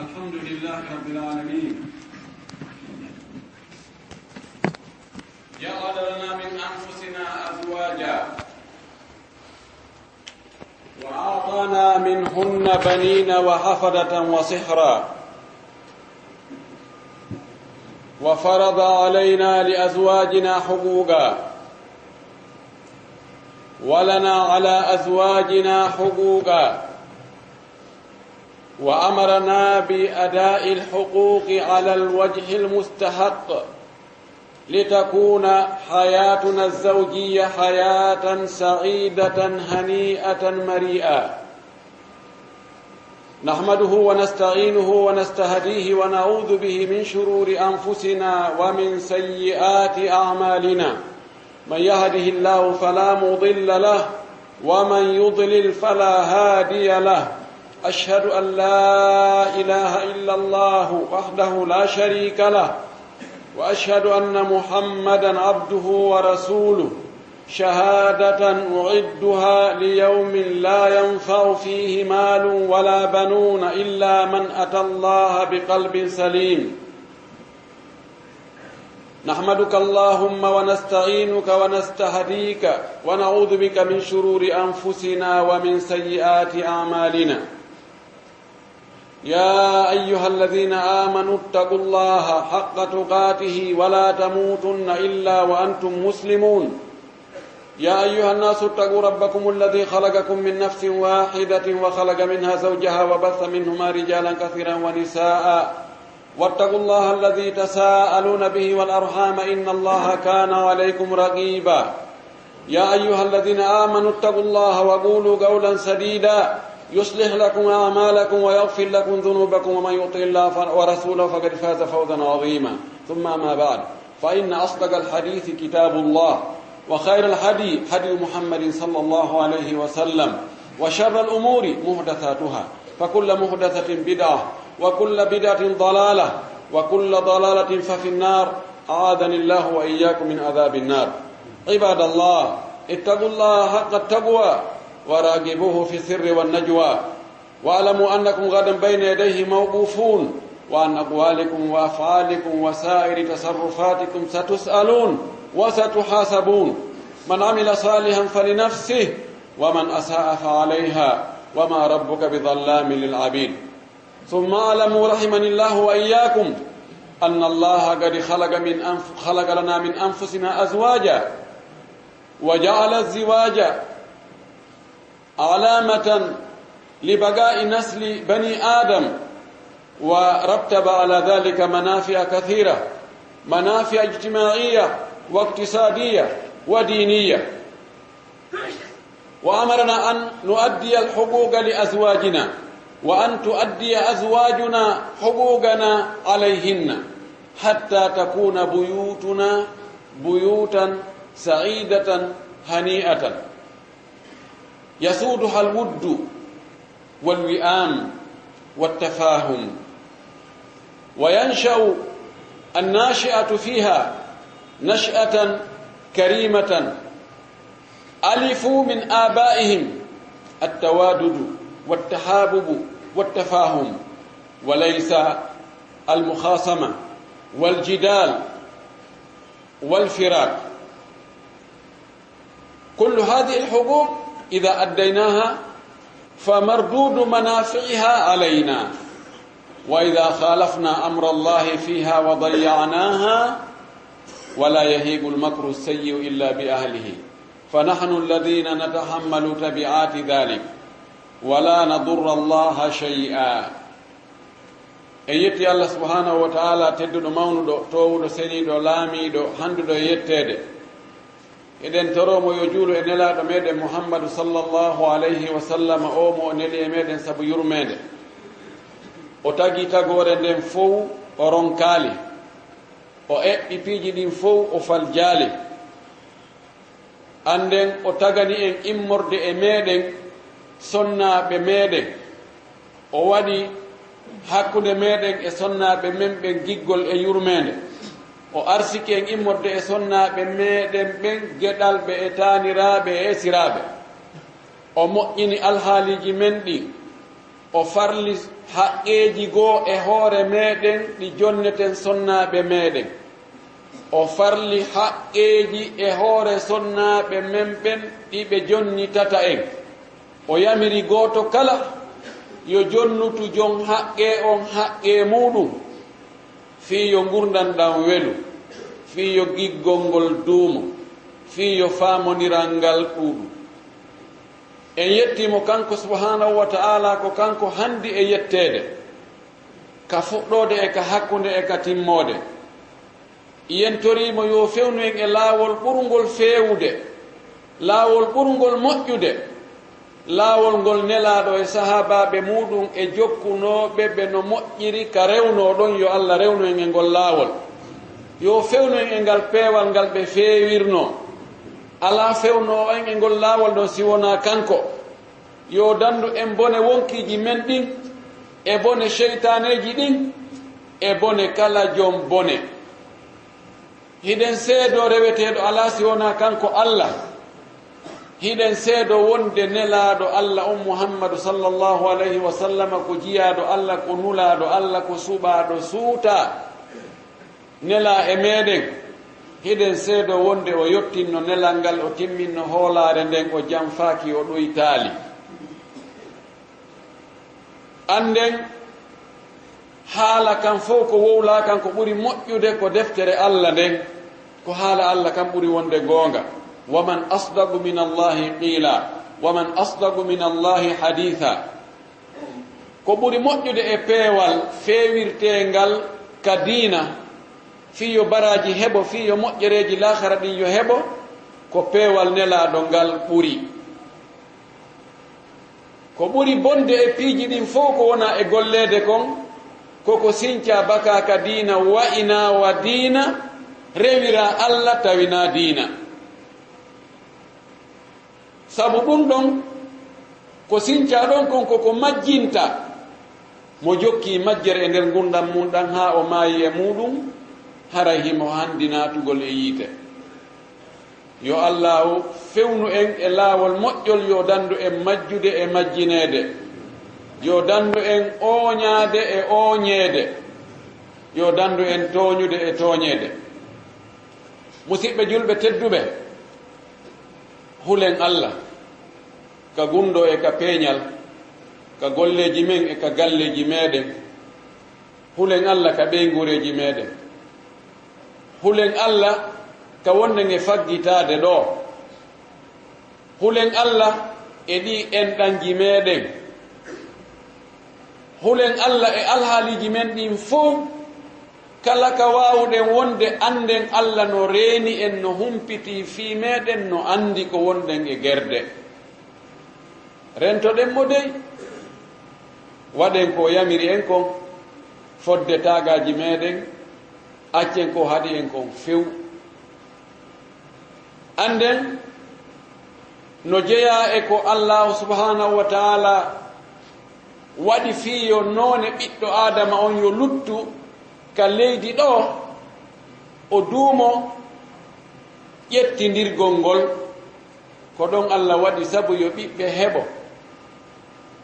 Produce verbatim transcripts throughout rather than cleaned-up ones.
الحمد لله رب العالمين. جعل لنا من أنفسنا أزواجا وأعطانا منهن بنين وحفدة وصهرا وفرض علينا لأزواجنا حقوقا ولنا على أزواجنا حقوقا وأمرنا بأداء الحقوق على الوجه المستحق لتكون حياتنا الزوجية حياة سعيدة هنيئة مريئة. نحمده ونستعينه ونستهديه ونعوذ به من شرور أنفسنا ومن سيئات أعمالنا. من يهده الله فلا مضل له ومن يضلل فلا هادي له. أشهد أن لا إله إلا الله وحده لا شريك له وأشهد أن محمدا عبده ورسوله شهادة أعدها ليوم لا ينفع فيه مال ولا بنون إلا من أتى الله بقلب سليم. نحمدك اللهم ونستعينك ونستهديك ونعوذ بك من شرور أنفسنا ومن سيئات أعمالنا. يا أيها الذين آمنوا اتقوا الله حق تقاته ولا تموتن إلا وأنتم مسلمون. يا أيها الناس اتقوا ربكم الذي خلقكم من نفس واحدة وخلق منها زوجها وبث منهما رجالا كثيرا ونساء واتقوا الله الذي تساءلون به والأرحام إن الله كان عليكم رقيبا. يا أيها الذين آمنوا اتقوا الله وقولوا قولا سديدا يصلح لكم أعمالكم ويغفر لكم ذنوبكم ومن يطع الله ف- ورسوله فقد فاز فوزا عظيما. ثم أما بعد، فإن أصدق الحديث كتاب الله وخير الهدي هدي محمد صلى الله عليه وسلم وشر الأمور محدثاتها فكل محدثة بدعة وكل بدعة ضلالة وكل ضلالة ففي النار. أعاذني الله وإياكم من عذاب النار. عباد الله، اتقوا الله حق التقوى وراقبوه في السر والنجوى واعلموا أنكم غدا بين يديه موقوفون وعن أقوالكم وأفعالكم وسائر تصرفاتكم ستسألون وستحاسبون. من عمل صالحا فلنفسه ومن أساء فعليها وما ربك بظلام للعبيد. ثم اعلموا رحمني الله وإياكم أن الله قد خلق من أنف- خلق لنا من أنفسنا أزواجا وجعل الزواج علامة لبقاء نسل بني آدم ورتب على ذلك منافع كثيرة، منافع اجتماعية واقتصادية ودينية. وأمرنا أن نؤدي الحقوق لأزواجنا وأن تؤدي أزواجنا حقوقنا عليهن حتى تكون بيوتنا بيوتا سعيدة هنيئة يسودها الود والوئام والتفاهم وينشأ الناشئة فيها نشأة كريمة ألفوا من آبائهم التوادد والتحابب والتفاهم وليس المخاصمة والجدال والفراق. كل هذه الحقوق إذا أديناها فمردود منافعها علينا وإذا خالفنا أمر الله فيها وضيعناها ولا يهيب المكر السيء إلا بأهله فنحن الذين نتحمل تبعات ذلك ولا نضر الله شيئا. En yetti Allah subhanahu wa ta'ala tedduɗo mawnuɗo towuɗo seniiɗo laamiiɗo handuɗo e yetteede. Eɗen toro mo yo juulu e nelaaɗo meɗen Muhammadu sallallahu alayhi wa sallam o mo o neli e meɗen sabu yurmeende. O tagi tagoore nden fow o ronkaali. O eɓɓi piiji ɗin fow o faljaali. Annden o tagani en immorde e meɗen sonnaaɓe meɗen. O waɗi hakkunde meɗen e sonnaaɓe men ɓen giggol e yurmeende. O arsiki en immorde e sonnaaɓe meɗen ɓen geɗalɓe e taaniraaɓe e esiraaɓe. O moƴƴini alhaaliiji men ɗin. O farli haqqeeji goo e hoore meeɗen ɗi jonneten sonnaaɓe meeɗen. O farli haqqeeji e hoore sonnaaɓe men ɓen ɗi ɓe jonnitata en. O yamiri gooto kala yo jonnutu jon haqqee on haqqee muuɗum, fii yo ngurndan ɗan welu, fii yo giggol ngol duumo, fii yo faamondiral ngal ɗuuɗu. En yettii mo kanko subhaanahu wa ta'aalaa, ko kanko hanndi e yetteede, ka fuɗɗoode e ka hakkunde e ka timmoode. Yen torii mo yo fewnu en e laawol ɓurngol feewude, laawol ɓurngol moƴƴude, laawol ngol Nelaaɗo e sahaabaaɓe muuɗum e jokkunooɓe ɓe no moƴƴiri ka rewnoo ɗon, yo Alla rewnu en e ngol laawol. Yo fewnu en e ngal peewal ngal ɓe feewirnoo. Alaa fewnoowo en e ngol laawol ɗon si wonaa kanko. Yo danndu en bone wonkiiji men ɗin, e bone seytaaneeji ɗin, e bone kala jom bone. Hiɗen seedoo reweteeɗo alaa si wonaa kanko Alla. Hiɗen seedoo wonde Nelaaɗo Alla on Muhammadu sallallaahu alayhi wa sallama ko jiyaaɗo Alla, ko nulaaɗo Alla, ko suɓaaɗo suutaa. Nelaa e meeɗen, hiɗen seedoo wonde o yottinno nelal ngal, o timminno hoolaare nden, o janfaaki, o ɗoytaali. Annden, haala kan fow ko wowlaa kan ko ɓuri moƴƴude ko deftere Alla nden, ko haala Alla kan ɓuri wonde goonga. Wa man asdaqu min Allaahi qiila, wa man asdaqu min Allaahi hadiisa. Ko ɓuri moƴƴude e peewal feewirteengal ka diina, fii yo baraaji heɓo, fii yo moƴƴereeji laakara ɗin yo heɓo, ko peewal Nelaaɗo ngal ɓuri. Ko ɓuri bonde e piiji ɗin fow ko wona e golleede kon, ko ko sincaa bakaa ka diina, wa'inaa wa diina, rewiraa Alla tawinaa diina. Sabu ɗun ɗon, ko sincaa ɗon kon ko ko majjinta mo jokkii majjere e nder ngurndan mun ɗan haa o maayi e muuɗum, haray himo hanndi naatugol e yiite. Yo Allaahu fewnu en e laawol moƴƴol, yo danndu en majjude e majjineede, yo danndu en ooñaade e ooñeede, yo danndu en tooñude e tooñeede. Musiɓɓe julɓe tedduɓe, hulen Alla ka gunndoo e ka peeñal, ka golleeji men e ka galleeji meeɗen. Hulen Alla ka ɓeynguureeji meeɗen. Hulen Alla ka wonden e faggitaade ɗoo. Hulen Alla e ɗii enɗanji meeɗen. Hulen Alla e alhaaliiji men ɗin fow. Kala ka waawuɗen wonde, annden Alla no reeni en, no humpitii fii meeɗen, no anndi ko wonɗen e gerde. Rentoɗen mo dey, waɗen ko o yamiri en kon, fodde taagaaji meeɗen, accen ko o haɗi en kon few. Annden no jeyaa e ko Allaahu subhaanahu wa ta'aalaa waɗi fii yo noone ɓiɗɗo Aadama on yo luttu ka leydi ɗoo, o duumo ƴettindirgol ngol. Ko ɗon Alla waɗi sabu yo ɓiɓɓe heɓo.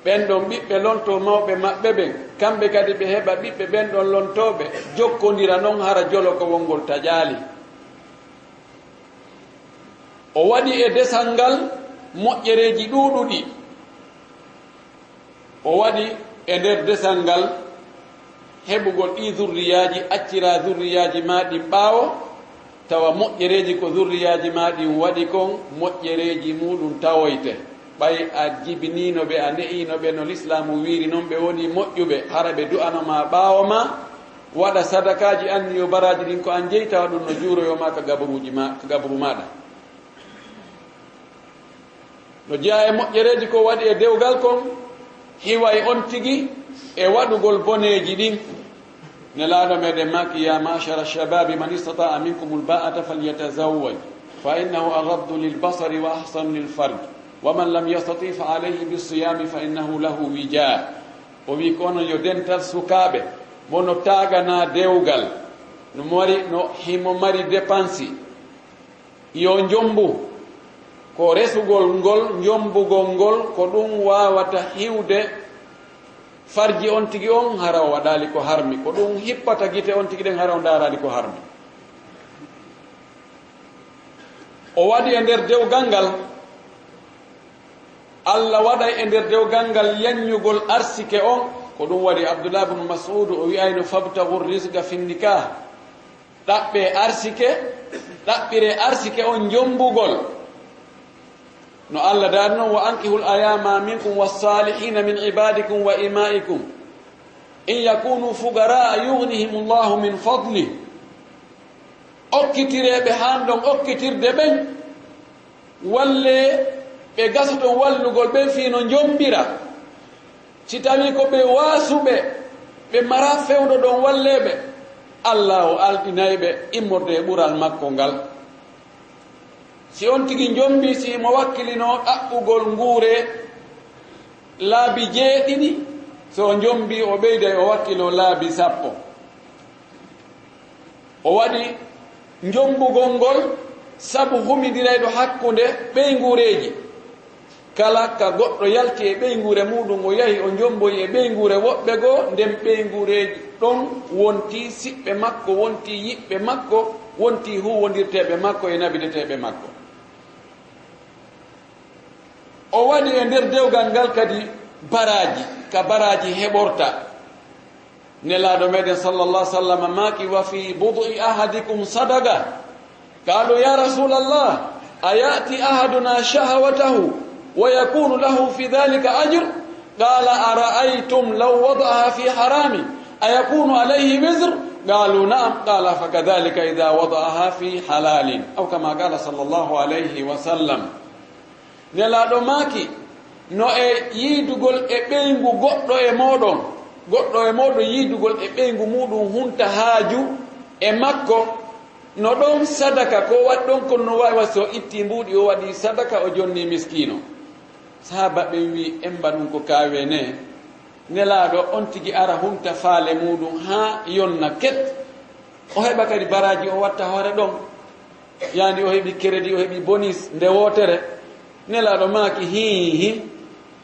Ɓen ɗon ɓiɓɓe lontoo mawɓe maɓɓe ɓen, kamɓe kadi ɓe heɓa ɓiɓɓe ɓen ɗon lontooɓe, jokkondira non hara jolokowol ngol taƴaali. O waɗi e desal ngal moƴƴereeji ɗuuɗuɗi. O waɗi e nder desal ngal heɓugol ɗii zurriyaaji, acciraa zurriyaaji maa ɗin ɓaawo, tawa moƴƴereeji ko zurriyaaji maa ɗin waɗi kon, moƴƴereeji muuɗum tawoyte. Ɓay a jibiniino ɓe, a ne'iino ɓe no lislaamu wiiri non, ɓe woni moƴƴuɓe, hara ɓe du'ano maa ɓaawo maa, waɗa sadakaaji, anniyo baraaji ɗin ko an jeyi, tawa ɗum no juuroyoo maa ka gaburuuji maa, ka gaburu maaɗa. No jeyaa e moƴƴereeji ko waɗi e dewgal kon, hiway on tigi e waɗugol boneeji ɗin. Nelaaɗo meɗen maaki, "يا معشر الشباب من استطاع منكم الباءة فليتزوج، فإنه أغض للبصر وأحصن للفرج، ومن لم يستطع فعليه بالصيام فإنه له وجاء." O wi'i ko onon yo dental sukaaɓe, mo no taaganaa dewgal, no mari, no himo mari depansi. Yo njombu, ko resugol ngol, njombugol ngol, ko ɗum waawata hiwde farji on tigi on, hara o waɗaali ko harmi. Ko ɗum hippata gite on tigi ɗen, hara o ndaaraali ko harmi. O waɗi e nder dewgal ngal, Allah waɗay e nder dewgal ngal yanñugol arsike on. Ko ɗum waɗi Abdullah ibn Mas'ud o wi'ayno, "Fabtagu rizqa fi nikah." Ɗaɓɓe arsike, ɗaɓɓire arsike on jombugol. No Allah daari non, "Wa ankihul ayama minkum wassalihina min ibadikum wa ima'ikum. In yakunu fuqara yughnihimullahu min fadli." Okkitireɓe han ɗon okkitirde ɓen, walle ɓe gasoton wallugol ɓen fii no jombira. Si tawi ko ɓe waasuɓe, ɓe mara fewndo ɗon walleɓe, Allah o alɗinay ɓe immorde e ɓural makko ngal. Si on tigi jombi, si mo wakkilino ɗaɓɓugol nguure laabi jeeɗiɗi, so o jombi, o ɓeyday o wakkilo laabi sappo. O waɗi jombugol ngol sabu humindirayɗo hakkunde ɓeynguureeji. Kala ka goɗɗo yalti e ɓeynguure muuɗum, o yahi o jomboyi e ɓeynguure woɓɓe goo, nden ɓeynguureeji ɗon wonti siɓɓe makko, wonti yiɓɓe makko, wonti huuwondirteeɓe makko e nabideteeɓe makko. O waɗi e nder dewgal ngal kadi baraaji, ka baraaji heɓorta. Nelaaɗo meɗen sallallahu alaihi wasallam maaki, "Wa fi bud'i ahadikum sadaqa." Qalu, "Ya Rasulallah, ayati ahaduna shahawatahu wa yakunu lahu fi dhalika ajr?" Qala, "Ara'aytum law wada'aha fi haramin, ayakunu alayhi wizr?" Qalu, "Na'am." Qala, "Fakadhalika idha wada'aha fi halalin." Aw kama qala sallallahu alayhi wa sallam. Nelaaɗo maaki, no e yiidugol e ɓeyngu goɗɗo e mooɗon, goɗɗo e mooɗon yiidugol e ɓeyngu muuɗum hunta haaju e makko, no ɗon sadaka ko waɗi ɗon, kono no waawi wa so itti mbuuɗi o waɗi sadaka, o jonni miskiino. Sahaaba ɓen wi'i, "Emba ɗum ko kaawe ne?" Nelaaɗo on tigi ara hunta faale muuɗum haa yonna ket. O heɓa kadi baraaji o watta hoore ɗon. Yaani o heɓi crédit, o heɓi bonus nde wootere. Nelaaɗo maaki, "Hii, hii.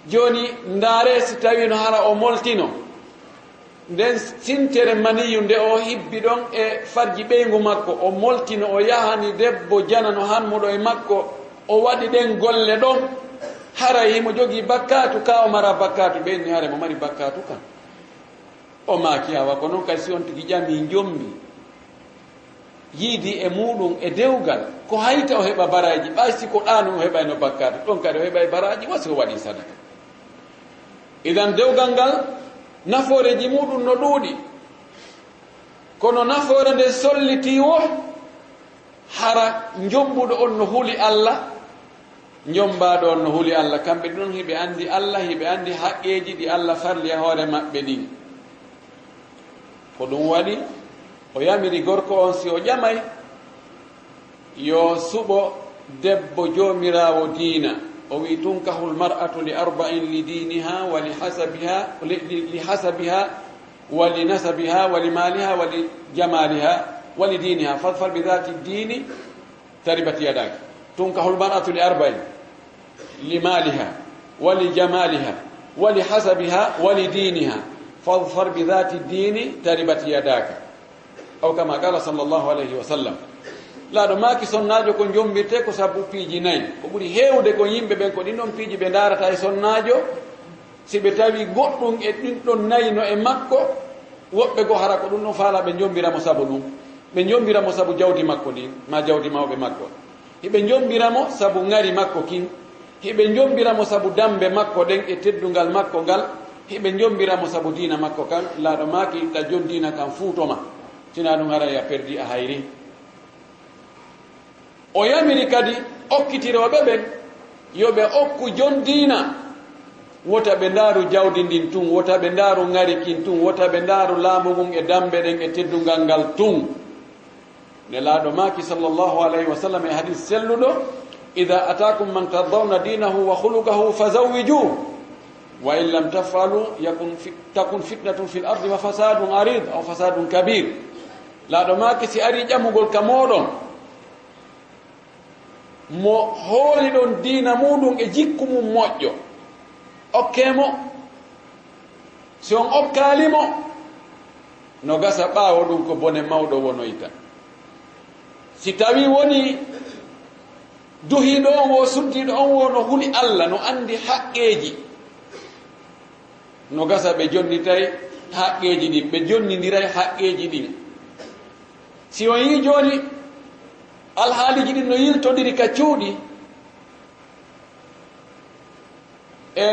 Jooni ndaare si tawino hara o moltino. Nden sintere maniyu nde o hibbi ɗon e farji ɓeyngu makko, o moltino, o yahani debbo janano hanmuɗo e makko, o waɗi ɗen golle ɗon. Haray himo jogii bakkaatu ka?" O mara bakkaatu. Ɓe inni, "Haray mo mari bakkaatu ka." O maaki, "Awa, ko non kadi si on tigi ƴami njombi, yiidi e muuɗum e dewgal, ko hayta o heɓa baraaji, ɓay si ko ɗaanu o heɓayno bakkaatu, ɗon kadi o heɓay baraaji, wa si o waɗi sadaka." Idan dewgal ngal, nafooreji muuɗum no ɗuuɗi, kono nafoore nde sollitii wo, hara njombuɗo on no huli Allah, njombaaɗo on no huli Allah. Kamɓe ɗon hiɓe anndi Allah, hiɓe anndi haqqeeji ɗi Allah farli e hoore maɓɓe ɗin. Ko ɗum waɗi o yamiri gorko on, si o ƴamay, yo suɓo debbo joomiraawo diina. O wi'i, "Tunkahul mar'atu li arba'in, li diiniha wa li hasabiha, li, li, li hasabiha wa li nasabiha wa li maliha wa li jamaliha wa li diiniha. Fadfar bi dhati diini taribat yadaki." Tunkahul mar'atu li arba'in, li maliha, wa li jamaliha, wa li hasabiha, wa li diiniha. Fadfar bi dhati diini taribat yadaka. Aw kama qala sallallahu alayhi wa sallam. Laaɗo maaki sonnaajo ko jombirte ko sabu piiji nayi. Ko ɓuri heewde ko yimɓe ɓen ko ɗin ɗon piiji ɓe ndaarata e sonnaajo. Si ɓe tawi goɗɗum e ɗin ɗon nayi no e makko, woɓɓe goo hara ko ɗum ɗon faala ɓe jombira mo sabu ɗum. Ɓe jombira mo sabu jawdi makko ndin, ma jawdi mawɓe makko. Hiɓe jombira mo sabu ŋari makko kin. Hiɓe jombira mo sabu dambe makko ɗen e teddungal makko ngal. Hiɓe jombira mo sabu diina makko kan. Laaɗo maaki, ta jon diina kan fuuto ma. Sinaa ɗum haray a perdi, a hayri. O yamiri kadi okkitirooɓe ɓen yo ɓe okku jon diina, wota ɓe ndaaru jawdi ndin tun, wota ɓe ndaaru ŋari kin tun, wota ɓe ndaaru laamu ngun e dambe ɗen e teddungal ngal tun. Nelaaɗo maaki sallallahu alayhi wa sallam e hadis selluɗo, "Idha atakum man tardawna dinahu wa khuluquhu fazawwijuhu, wa in lam taf'alu yakun fi-, takun fitnatun fil ardi wa fasadun arid aw fasadun kabir." Laaɗo maaki si ari ƴamugol ka mooɗon, mo hooliɗon diina muuɗum e jikku mum moƴƴo, okkee mo. Si on okkaali mo, no gasa ɓaawo ɗum ko bone mawɗo wonoyta. Si tawii wonii duhiiɗo on woo suddiiɗo on woo no huli Alla, no anndi haqqeeji, no gasa ɓe jonnitay haqqeeji ɗin, ɓe jonnindiray haqqeeji ɗin. Si on yii jooni alhaaliiji ɗin no yiltondiri ka cuuɗi, e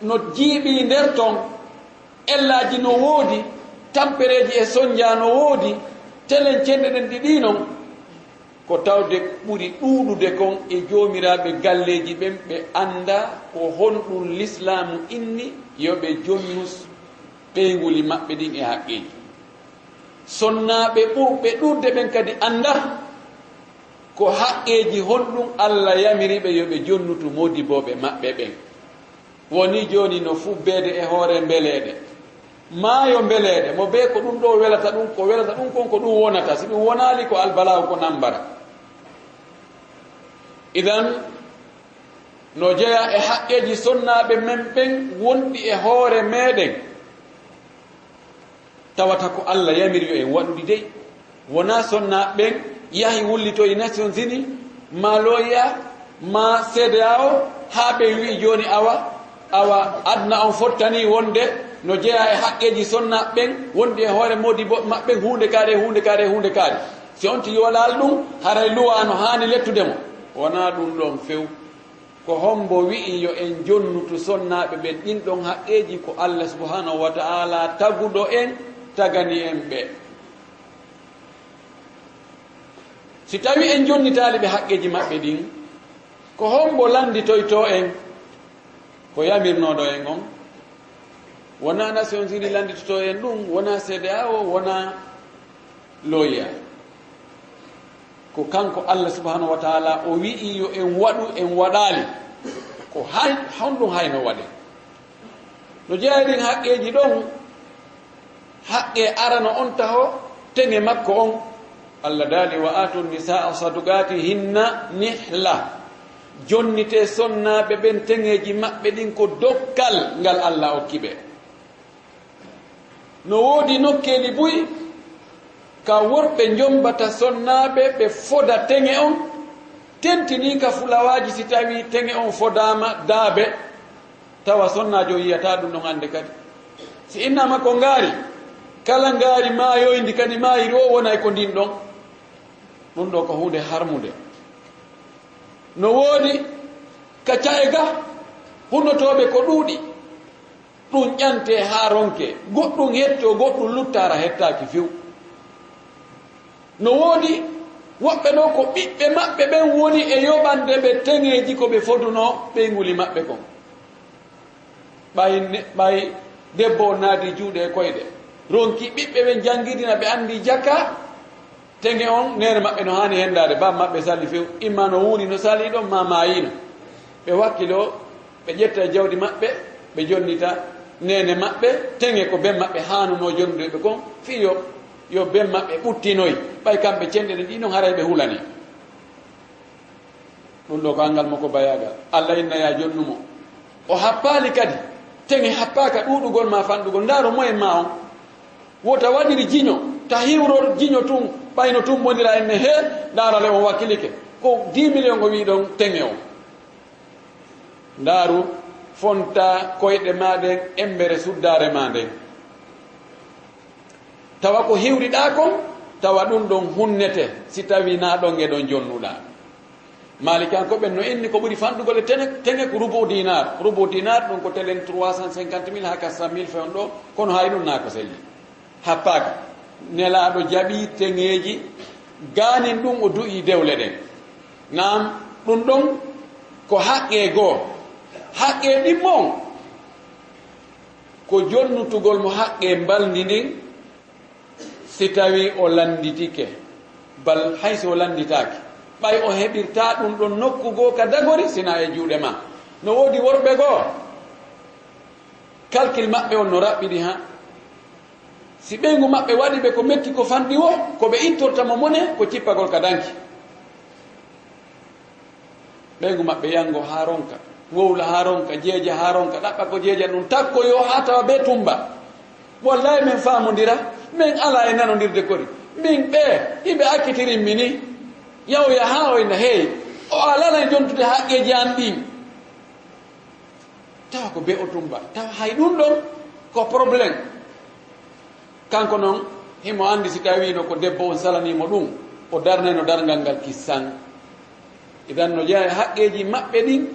no jiiɓii nder ton, ellaaji no woodi, tampereeji e sonnja no woodi, telen cenɗe ɗen ɗiɗi non, ko tawde ɓuri ɗuuɗude kon e joomiraaɓe galleeji ɓen, ɓe annda ko honɗum lislaamu inni yo ɓe jonnu ɓeynguuli maɓɓe ɗin e haqqeeji. Sonnaaɓe ɓurɓe ɗuuɗde ɓen kadi annda ko haqqeeji honɗum Alla yamiri ɓe yo ɓe jonnutu modibooɓe maɓɓe ɓen. Woni jooni no fubbeede e hoore mbeleeɗe. Maayo mbeleeɗe, mo bee ko ɗum ɗoo welata ɗum, ko welata ɗum kon ko ɗum wonata. Si ɗum wonaali ko albalaaw ko nambara. Idan, no jeyaa e haqqeeji sonnaaɓe men ɓen wonɗi e hoore meeɗen. Tawata ko Alla yamiri yo en waɗu ɗi dey. Wonaa sonnaaɓe ɓen yahi wullitoyi Nations Unies, maa l'O I A, maa C D A O, haa ɓe wi'i jooni awa, awa aduna on fottanii wonde no jeyaa e haqqeeji sonnaaɓe ɓen wonɗi e hoore modibbo maɓɓe huunde kaari, huunde kaari, huunde kaari. Si on tigi waɗaali ɗum, haray luwaa no haani lettude mo. Wonaa ɗum ɗon few. Ko hombo wi'i yo en jonnutu sonnaaɓe ɓen ɗin ɗon haqqeeji? Ko Alla subhaanahu wa ta'aalaa taguɗo en, tagani en ɓe. Si tawii en jonnitaali ɓe haqqeeji maɓɓe ɗin, ko hombo lannditoytoo en ko yamirnooɗo en on? Wonaa Nations Unies lannditotoo en ɗum, wonaa C D A O, wonaa l'O I A. Ko kanko Alla subhaanahu wa ta'aalaa o wi'i yo en waɗu, en waɗaali. Ko hay, honɗum hay no waɗee? No jeyaa e ɗin haqqeeji ɗon, haqqee arano on taho, teŋe makko on. Alla daali, "Wa aatu nisaa saduqaatihinna nihla." Jonnitee sonnaaɓe ɓen teŋeeji maɓɓe ɗin ko dokkal ngal Alla okki ɓe. No woodi nokkeeli buy ka worɓe njombata sonnaaɓe, ɓe foda teŋe on, tentinii ka fulawaaji. Si tawii teŋe on fodaama daabe, tawa sonnaajo on yiyataa ɗum ɗon hannde kadi. Si innaama ko ngaari, kala ngaari maayoyndi kadi maayiri o wonay ko ndin ɗon. Ɗum ɗo ko huunde harmunde. No woodi ka ca'e ga, hunotooɓe ko ɗuuɗi. Ɗum ƴantee haa ronkee, goɗɗum hettoo, goɗɗum luttaa, hara hettaaki few. No woodi woɓɓe ɗo ko ɓiɓɓe maɓɓe ɓen woni e yoɓande ɓe teŋeeji ko ɓe fodunoo ɓeynguuli maɓɓe kon. Ɓay ne-, ɓay debbo on naati juuɗe e koyɗe, ronki ɓiɓɓe ɓen janngidina ɓe anndi jaka, teŋe on, neene maɓɓe no haani henndaade, baaba maɓɓe sali few, imma no wuuni no sali ɗon, maa maayiino. Ɓe wakkiloo, ɓe ƴetta e jawdi maɓɓe, ɓe jonnita neene maɓɓe, teŋe ko ben maɓɓe haanunoo jonnude ɓe kon, fii yo, yo ben maɓɓe ɓuttinoy, ɓay kamɓe cenɗe ɗen ɗi non haray ɓe hulanii. Ɗum ɗo ko anngal makko bayaagal. Alla inna ya jonnu mo. O happaali kadi. Teŋe happaaka ɗuuɗugol maa fanɗugol. Ndaaro moyen maa on. Wota waɗiri jiño. Ta hiwror jiño tun. Ɓayno tun bonira en ne hee. Ndaarale on wakkilike. Ko dix millions ko wii ɗon teŋe on. Ndaaru fonta koyɗe maa ɗen embere suddaare maa nden. Tawa ko hiwriɗaa kon, tawa ɗum ɗon hunnete si tawii naa ɗon e ɗon jonnuɗaa. Maalikankoɓe no inni ko ɓuri fanɗugol e tene-, teŋe ko rubu dinaar. Rubu dinaar ɗum ko telen trois cent cinquante mille haa quatre cent mille fewndo, kono hay ɗum naa ko selli. Happaaka. Nelaaɗo jaɓii teŋeeji gaanin ɗum o du'ii dewle ɗen. Naam, ɗum ɗon ko haqqee goo. Haqqee ɗimmo on ko jonnutugol mo haqqee mbalndi ndin, si tawii o lannditike, bal hay si o lannditaaki, ɓay o heɓirtaa ɗum ɗon nokku goo ka dagori, si naa e juuɗe maa. No woodi worɓe goo, kalkil maɓɓe on no raɓɓiɗi haa si ɓeyngu maɓɓe waɗi ɓe ko metti ko fanɗi woo, ko ɓe ittorta mo mone ko cippagol ka danki. Ɓeyngu maɓɓe yanngo haa ronka. Wowla haa ronka, jeeja haa ronka, ɗaɓɓa ko jeeja ɗum, takko yo haa tawa bee tumba. Wallahi, men faamondira, men alaa e nanondirde kori. Min ɓe, hiɓe akkitirin mi ni, yawya haa o ina heewi. O alana e jontude haqqeeji an ɗin. Tawa ko bee o tumba. Tawa hay ɗum ɗon ko problème. Kanko noon, himo anndi si tawii no ko debbo on salanii mo ɗum, o darnayno darngal ngal kissan. Idan no jeyaa e haqqeeji maɓɓe ɗin,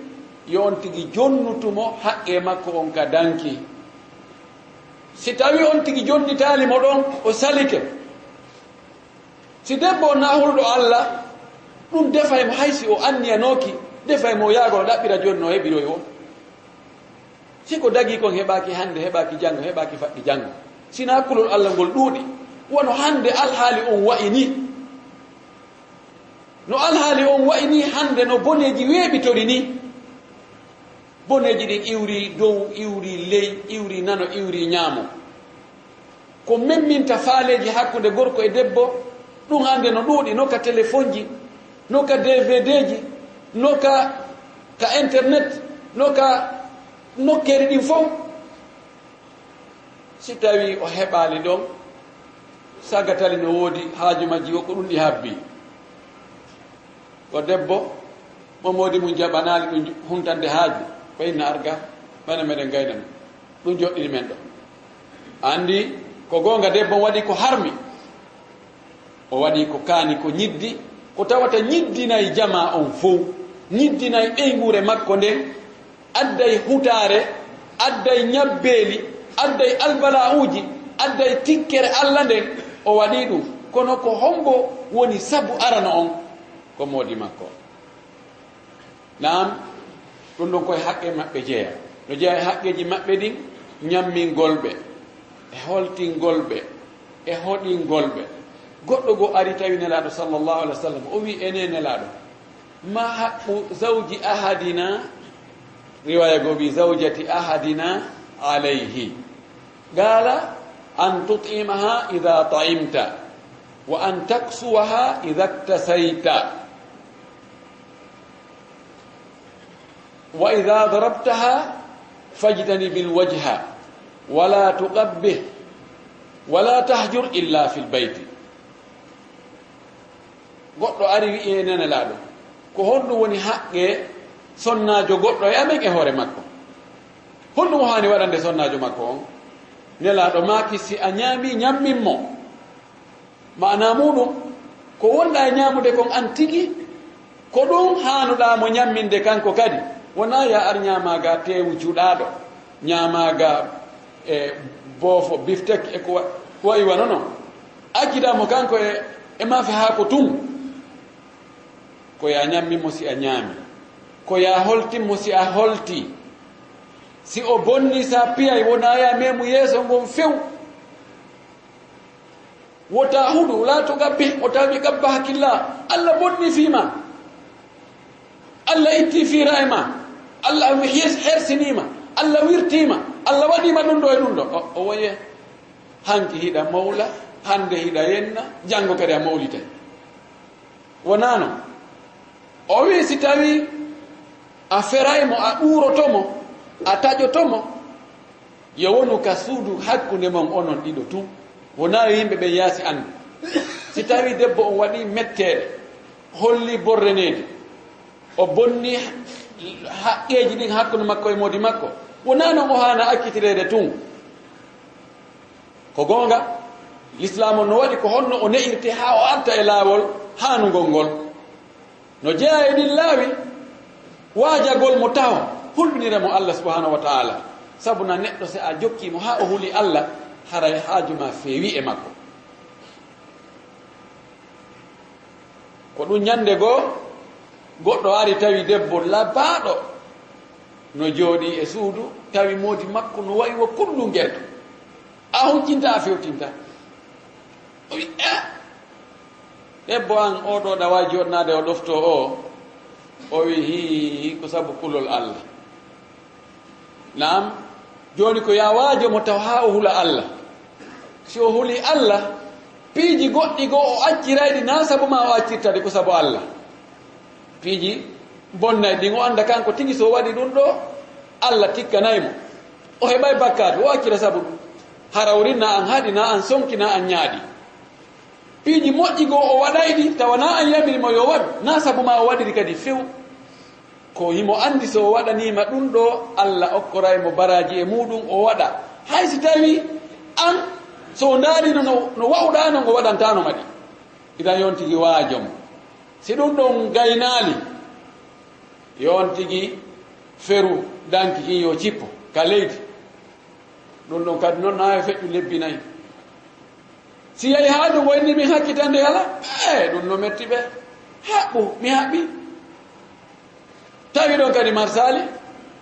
yo on tigi jonnutu mo haqqee makko on ka danki. Si tawii on tigi jonnitaali mo ɗon, o salike. Si debbo on na hulɗo Alla, ɗum defay mo, hay si o anniyanooki, defay mo o yaagoo no ɗaɓɓira jooni no heɓiroy on. Si ko dagii kon heɓaaki hannde, heɓaaki janngo, heɓaaki faɗɗi janngo. Sinaa kulol Alla ngol ɗuuɗi. Wano hannde alhaali on wa'i ni. No alhaali on wa'i ni hannde, no boneeji weeɓitori ni. Boneeji ɗin iwri dow, iwri ley, iwri nano, iwri ñaamo. Ko memminta faaleeji hakkunde gorko e debbo, ɗum hannde no ɗuuɗi, no ka telefonji, no ka D V D ji, no ka, ka internet, no ka nokkeeri ɗin fow. Si tawii o heɓaali ɗon, sagatali no woodi haaju majji, ko ɗum ɗi habbi. Ko debbo, mo moodi mum jaɓanaali ɗum huntande haaju, ko inna arga, bana meɗen gayna ɗum. Ɗum joɗɗini men ɗo. Anndi, ko goonga, debbo on waɗi ko harmi. O waɗi ko kaani, ko ñiddi, ko tawata ñiddinay jamaa on fow, ñiddinay ɓeynguure makko nden, adday hutaare, adday ñabbeeli, adday albala'uuji, adday tikkere Alla nden, o waɗi ɗum. Kono ko hombo woni sabu arano on? Ko moodi makko. Naam, ɗum ɗon koye haqqe maɓɓe jeya. No jeya e haqqeeji maɓɓe ɗin, ñammingol ɓe, e holtingol ɓe, e hoɗingol ɓe. Goɗɗo goo ari tawi Nelaaɗo sallallahu alaihi wasallam, o wi, "Ene Nelaaɗo, ma haqqu zawji ahadina?" Riwaya goo wi, "Zawjati ahadina alayhi." Qala, "An tut'imaha idha ta'imta, wa an taksuwaha idha iktasayta." "Wa idha darabtaha fajtanibil wajha, wala tuqabbih, wala tahjur illa fil bayti." Goɗɗo ari wi'i, "E Nelaaɗo, ko honɗum woni haqqe sonnaajo goɗɗo e amen e hoore makko? Honɗum o haani waɗande sonnaajo makko on?" Nelaaɗo maaki, "Si a ñaami, ñammin mo." Maanaa muuɗum, ko wonɗaa e ñaamude kon an tigi, ko ɗum haanuɗaa mo ñamminde kanko kadi. Wonaa yo a ar ñaamaa ga teewu cuɗaaɗo, ñaamaa ga e boofo, biftek e ko wa-, ko wa'i wano non. Accidaa mo kanko e, e maafe haako tun. Ko yo a ñammin mo si a ñaami. Ko yo a holtin mo si a holti. Si o bonni, sa piyay, wonaa yo a meemu yeeso ngon few. Wota huɗu, laa to gabbe, o tawi gabba hakilla. Alla bonni fii ma. Alla itti fiira e ma. Alla yes-, hersinii ma. Alla wirtii ma. Alla waɗii ma ɗum ɗo e ɗum ɗo. O, o woye, hanki hiɗa mawla, hande hiɗa yenna, janngo kadi a mawlitay. Wonaa non. O wi'i, si tawii a feray mo, a ɗuuroto mo, a taƴoto mo, yo wonu ka suudu hakkunde mon onon ɗiɗo tun. Wonaa yo yimɓe ɓen yaasi anndu. Si tawii debbo on waɗii metteere, holli borreneede, o bonni haqqeeji ɗin hakkunde makko e moodi makko, wonaa non o haana accitireede tun. Ko goonga, Lislaam on no waɗi ko honno o ne'irte haa o arta e laawol haanungol ngol. No jeyaa e ɗin laawi, waajagol mo taho, hulɓinira mo Allah subhanahu wa ta'ala. Sabu na neɗɗo, si a jokkii mo haa o huli Allah, haray haaju ma feewi e makko. Ko ɗum ñannde goo, goɗɗo ari tawi debbo labaaɗo no jooɗii e suudu, tawi moodi makko no wa'i wo kullu ngerɗo. A hujjinta, a fewtinta. O wi, "Eh, debbo an oo ɗoo ɗa waawi jooɗnaade o ɗoftoo o?" O wi, "Hii, ko sabu kulol Allah." Naam, jooni ko yo a waajo mo taw haa o hula Allah. Si o huli Allah, piiji goɗɗi goo o accirayɗi, naa sabu ma o accirta ɗi, ko sabu Allah. Piiji Bonnay ɗin, o annda kanko tigi so o waɗi ɗum ɗo, Allah tikkanay mo. O heɓay bakkaatu, o accira sabu ɗum. Hara o rinna an haɗi, na an sonki, na an ñaadi. Piiji moƴƴi goo o waɗay ɗi, tawa na an yamiri mo yo waɗu, na sabu ma o waɗiri kadi few. Ko himo anndi so o waɗaniima ɗum ɗo, Allah okkoray mo baraaji e muuɗum, o waɗa. Hay si tawi an, so o ndaarino no, no wa'uɗaa non, o waɗantaano ma ɗi. Idan yon tigi waajo mo. Si ɗum ɗon gaynaali, yon tigi feru danki kin yo cippo ka leydi. Ɗum ɗon kadi non na e feƴƴu lebbi nayi. Si yahi haa ɗum o inni min hakkitande yala, eh, ɗum no metti ɓe. Haɓɓu, mi haɓɓi. Tawi ɗon kadi marsaali,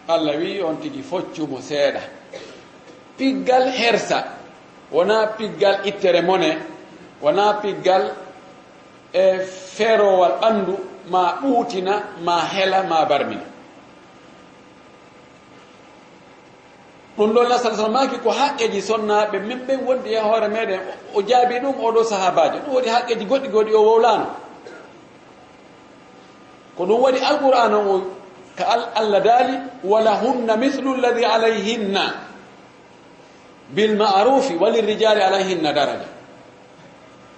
Allah wi'i on tigi foccu mo seeɗa. Piggal hersa, wonaa piggal ittere mone, wonaa piggal e feerowal ɓanndu, ma ɓuutina, ma hela, ma barmina. Ɗum ɗon Nabi sallallahu alaihi wasallam maaki ko haqqeeji sonnaaɓe men ɓen wondi e hoore meɗen. O, o jaabi ɗum, oɗo sahaabaajo. Ɗum woni haqqeeji goɗɗi goɗɗi o wowlaano. Ko ɗum waɗi Alqur'aan on, o, ka Al-, Allah daali, "Wa lahunna mithlu alladhi alayhinna bil ma'rufi wa lirrijali alayhinna daraja."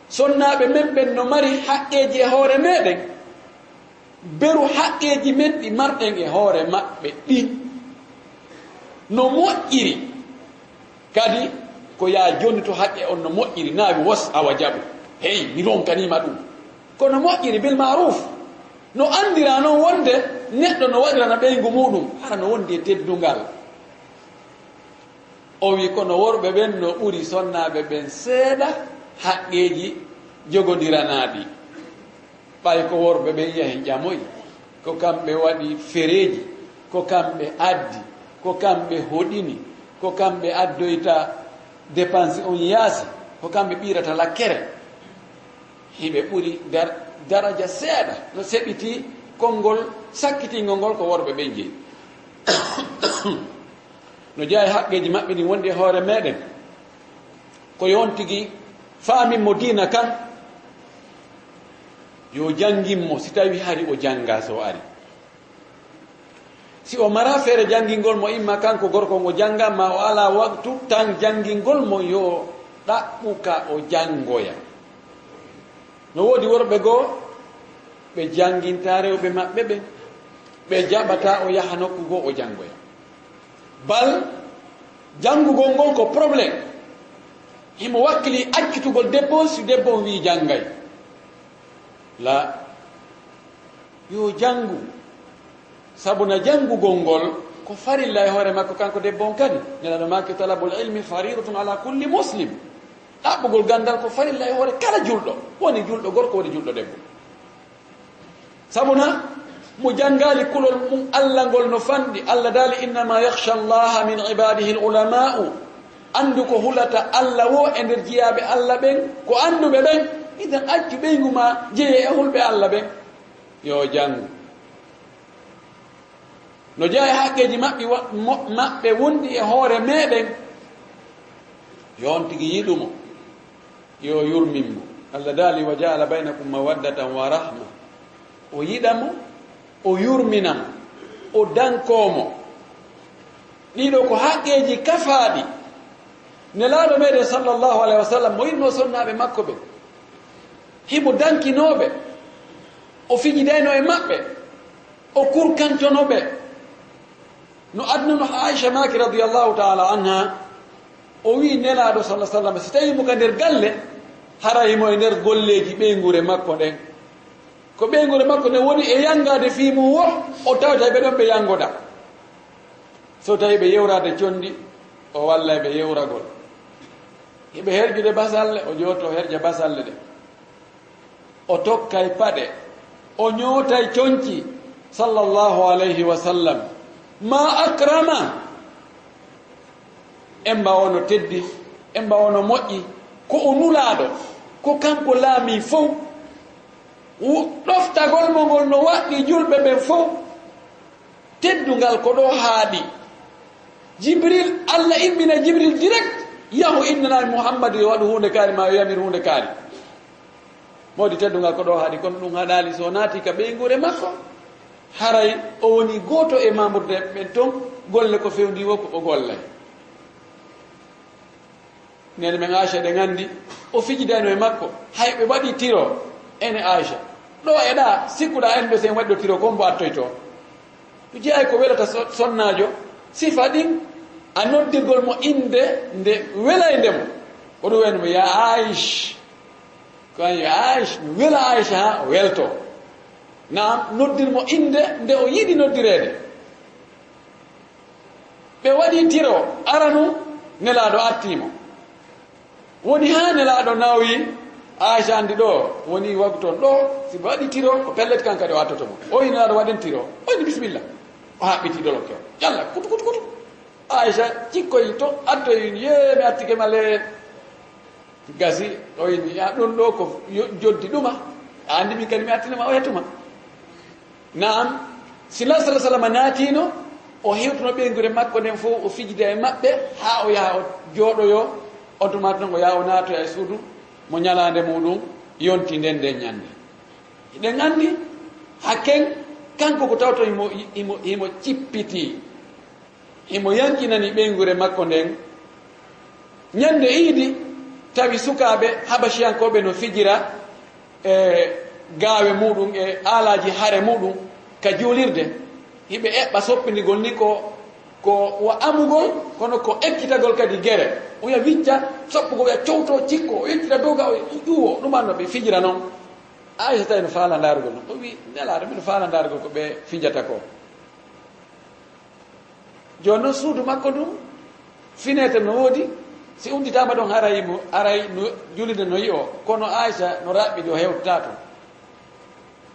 Sonnaaɓe men ɓen no mari haqqeeji e hoore meɗen. Beru haqqeeji men ɗi marɗen e hoore maɓɓe ɗin no moƴƴiri. Kadi ko yaa jonnito haqqe on no moƴƴiri, na wi wos awa jaɓu. Hey, mi ronkaniima ɗum. Kono moƴƴiri bil ma'ruf. No anndira non wonde neɗɗo no waɗirana ɓeyngu muuɗum, hara no wondi e teddungal. O wi, kono worɓe ɓen no ɓuri sonnaaɓe ɓen seeɗa haqqeeji jogondiranaaɗi. Ɓay ko worɓe ɓen yahi ƴamoyi, ko kamɓe waɗi fereeji, ko kamɓe addi, ko kamɓe hoɗini, ko kamɓe addoyta dépense on yaasi, ko kamɓe ɓiirata lakkere. Hiɓe ɓuri dar-, daraja seeɗa, no seɓiti konngol sakkitingol ngol ko worɓe ɓen jeyi. No jeyaa e haqqeeji maɓɓe ɗin wondi e hoore meɗen. Ko yon tigi faamin mo diina kan, yo janngin mo si tawi hari o jannga so ari. Si o mara feere janngingol mo, imma kanko gorko ngo jannga, ma o ala waktu tan janngingol mo, yo ɗaɓɓu ka o janngoya. No woodi worɓe goo, ɓe janngintaa rewɓe maɓɓe ɓen, ɓe jaɓataa o yaha nokku goo o janngoya. Bal, janngugol ngol ko problème. Himo wakkili accitugol debbo on, si debbo on wi'i janngay. La, yo janngu. Sabu na janngugol ngol ko farilla e hoore makko kanko debbo on kadi. Nelaaɗo maaki, "Talabul ilmi faridatun ala kulli muslim." Ɗaɓɓugol ganndal ko farilla e hoore kala julɗo, woni julɗo gorko, woni julɗo debbo. Sabu na mo janngaali kulol mum Allah ngol no fanɗi. Allah daali, "Innama yakhsha Allaha min ibadihi al-ulama'u." Anndu ko hulata Allah wo e nder jiyaaɓe Allah ɓen, ko annduɓe ɓen. Idan accu ɓeyngu ma jeye e hulɓe Allah ɓen. Yo janngu. No jeyaa e haqqeeji maɓɓe wa-, mo-, maɓɓe wonɗi e hoore meɗen, yo on tigi yiɗu mo, yo yurmin mo. Allah daali, "Wa ja'ala baynakum mawaddatan wa rahma." O yiɗa mo, o yurmina mo, o dankoo mo. Ɗiɗo ko haqqeeji kafaaɗi. Nelaaɗo meɗen sallallahu alayhi wa sallam, mo yiɗno sonnaaɓe makko ɓe, himo dankinooɓe, o fijidayno e maɓɓe, o kurkantono ɓe. No aduna no Aisha maaki radiyallahu ta'ala anha, o wi'i Nelaaɗo sallallahu alaihi wasallam, si tawi mo ka nder galle, hara himo e nder golleeji ɓeynguure makko ɗen. Ko ɓeynguure makko ɗen woni e yangaade fii mum wo, o tawata ɓe ɗon ɓe yangoda. So tawi ɓe yewraade condi, o walla ɓe yewragol. Hiɓe herjude basalle, o jooto herja basalle ɗe. O tokkay paɗe, o ñootay conci, sallallahu alayhi wa sallam. Ma akrama, emba ono teddi, emba ono moƴƴi, ko o nulaaɗo, ko kanko laami fow. Wu-, ɗoftagol mo ngol no waɗɗi julɓe ɓen fow. Teddungal ko ɗo haaɗi. Jibril, Allah immina Jibril direct, yahu innana Muhammadu yo waɗu huunde kaari ma yo yamir huunde kaari. Moodi teddungal ko ɗo haaɗi, kono ɗum haɗaali so naati ka ɓeynguure makko. Haray o woni gooto e maamordeeɓe ɓen ton, golle ko fewndii woo ko o gollay. Neene men Aysha, eɗen anndi, o fijidayno e makko, hay ɓe waɗii tiro, ene Aysha. Ɗo e ɗaa, sikkuɗaa en ɓe si en waɗii ɗo tiro, ko mbo attoytoo? Ɗum jeyaa e ko welata so-, sonnaajo, sifa ɗin, a noddirgol mo innde nde welayde mo. Ko ɗum wayno mo, "Yaa Aysh." Ko an, "Yaa Aysh," mi wela Aysha haa o weltoo. Naam, noddir mo innde nde o yiɗi noddireede. Ɓe waɗii tiro, aranu Nelaaɗo artii mo. Woni haa Nelaaɗo nawoyi, Aysha anndi ɗo woni waggu ton ɗo, si ɓe waɗii tiro, ko pellet kan kadi o attoto mo. O wi'i Nelaaɗo, "Waɗen tiro." O wi'i, "Bisimilla." O haɓɓitii dolokke o. Yalla, kutu, kutu, kutu. Aysha cikkoyi to, attoyi, "Yee, mi attike ma le." Gasi, o wi'i, "Ya, ɗum ɗo ko yo-, joddi ɗuma. A anndi min kadi mi attinii ma oya tuma." Naam, si Nelaaɗo sallallaahu alayhi wa sallam naatiino, o hewtuno ɓeynguure makko nden fof, o fijida e maɓɓe, haa o yaha o jooɗoyoo, on tuma tan o yaha o naatoya e suudu mo ñalaande muɗum yonti nden nden ñande. Eɗen anndi, hakken, kanko ko tawto himo, himo, himo cippitii. Himo yankinani ɓeynguure makko nden. Ñande iidi, tawi sukaaɓe Habashiyankooɓe no fijira e gaawe muɗum e aalaaji hare muɗum ka juulirde. Hiɓe eɓɓa soppindigol ni ko, ko wa amugol, kono ko ekkitagol kadi gere. Oya wicca, soppugol, oya cowto, cikko, o yeccita dow ga, o ƴuwo, ɗum anno ɓe fijira non. Aysha tawi no faala ndaarugol non. O wi, "Nelaaɗo, miɗo faala ndaarugol ko ɓe fijata ko." Jooni noon suudu makko ndun, fineeter no woodi, si udditaama ɗon haray mo, haray no julinde no yi'o, kono Aysha no raɓɓiɗi o hewtataa ton.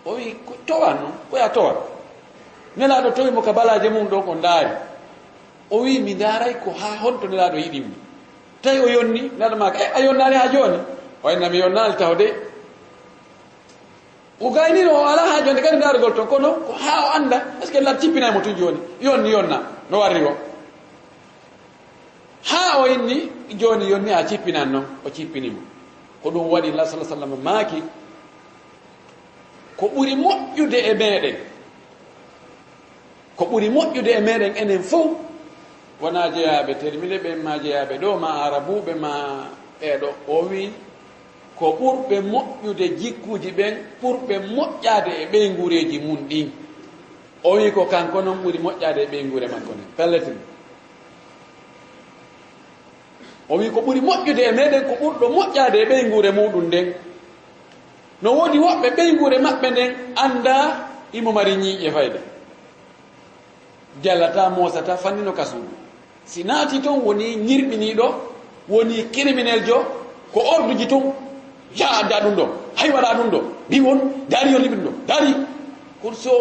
O wi'i, "Ko towan non, ko ya towan." Nelaaɗo towi mo ka balaaje mum ɗon, o ndaari. O wi'i, "Mi ndaaray ko haa honto Nelaaɗo yiɗi mi." Tawi o yonni, Nelaaɗo maaki, "Eh, a yonnaali haa jooni?" O wi'i, "Na mi yonnaali taho de." O gaynii no o alaa haaju hannde kadi ndaarugol ton, kono ko haa o annda, est-ce que Nelaaɗo cippinay mo tun jooni? Yonni, yonna, no warri o. Haa o inni, jooni yonni a cippinan non, o cippini mo. Ko ɗum waɗi Nelaaɗo sallallaahu alayhi wa sallam maaki, ko ɓuri moƴƴude e meɗen, ko ɓuri moƴƴude e meɗen enen fof, wonaa jeyaaɓe termine ɓen, maa jeyaaɓe ɗo, maa arabuɓe, maa ɓeeɗo. O wi'i, ko ɓurɓe moƴƴude jikkuuji ɓen, ɓurɓe moƴƴaade e ɓeynguureeji mum ɗin. O wi'i, ko kanko non ɓuri moƴƴaade e ɓeynguure makko nden. Pelletin. O wi'i, ko ɓuri moƴƴude e meɗen, ko ɓurɗo moƴƴaade e ɓeynguure muɗum nden. No woodi woɓɓe ɓeynguure maɓɓe nden anndaa himo mari ñiiƴe fayda. Jalataa, moosataa, fanni no ka suudu. Si naati ton, woni ñirɓiniiɗo, woni kirimineljo, ko orduji tun. Yaa adda ɗum ɗo, hay waɗa ɗum ɗo, mbi won, daari yo liɓin ɗo, daari. Kono so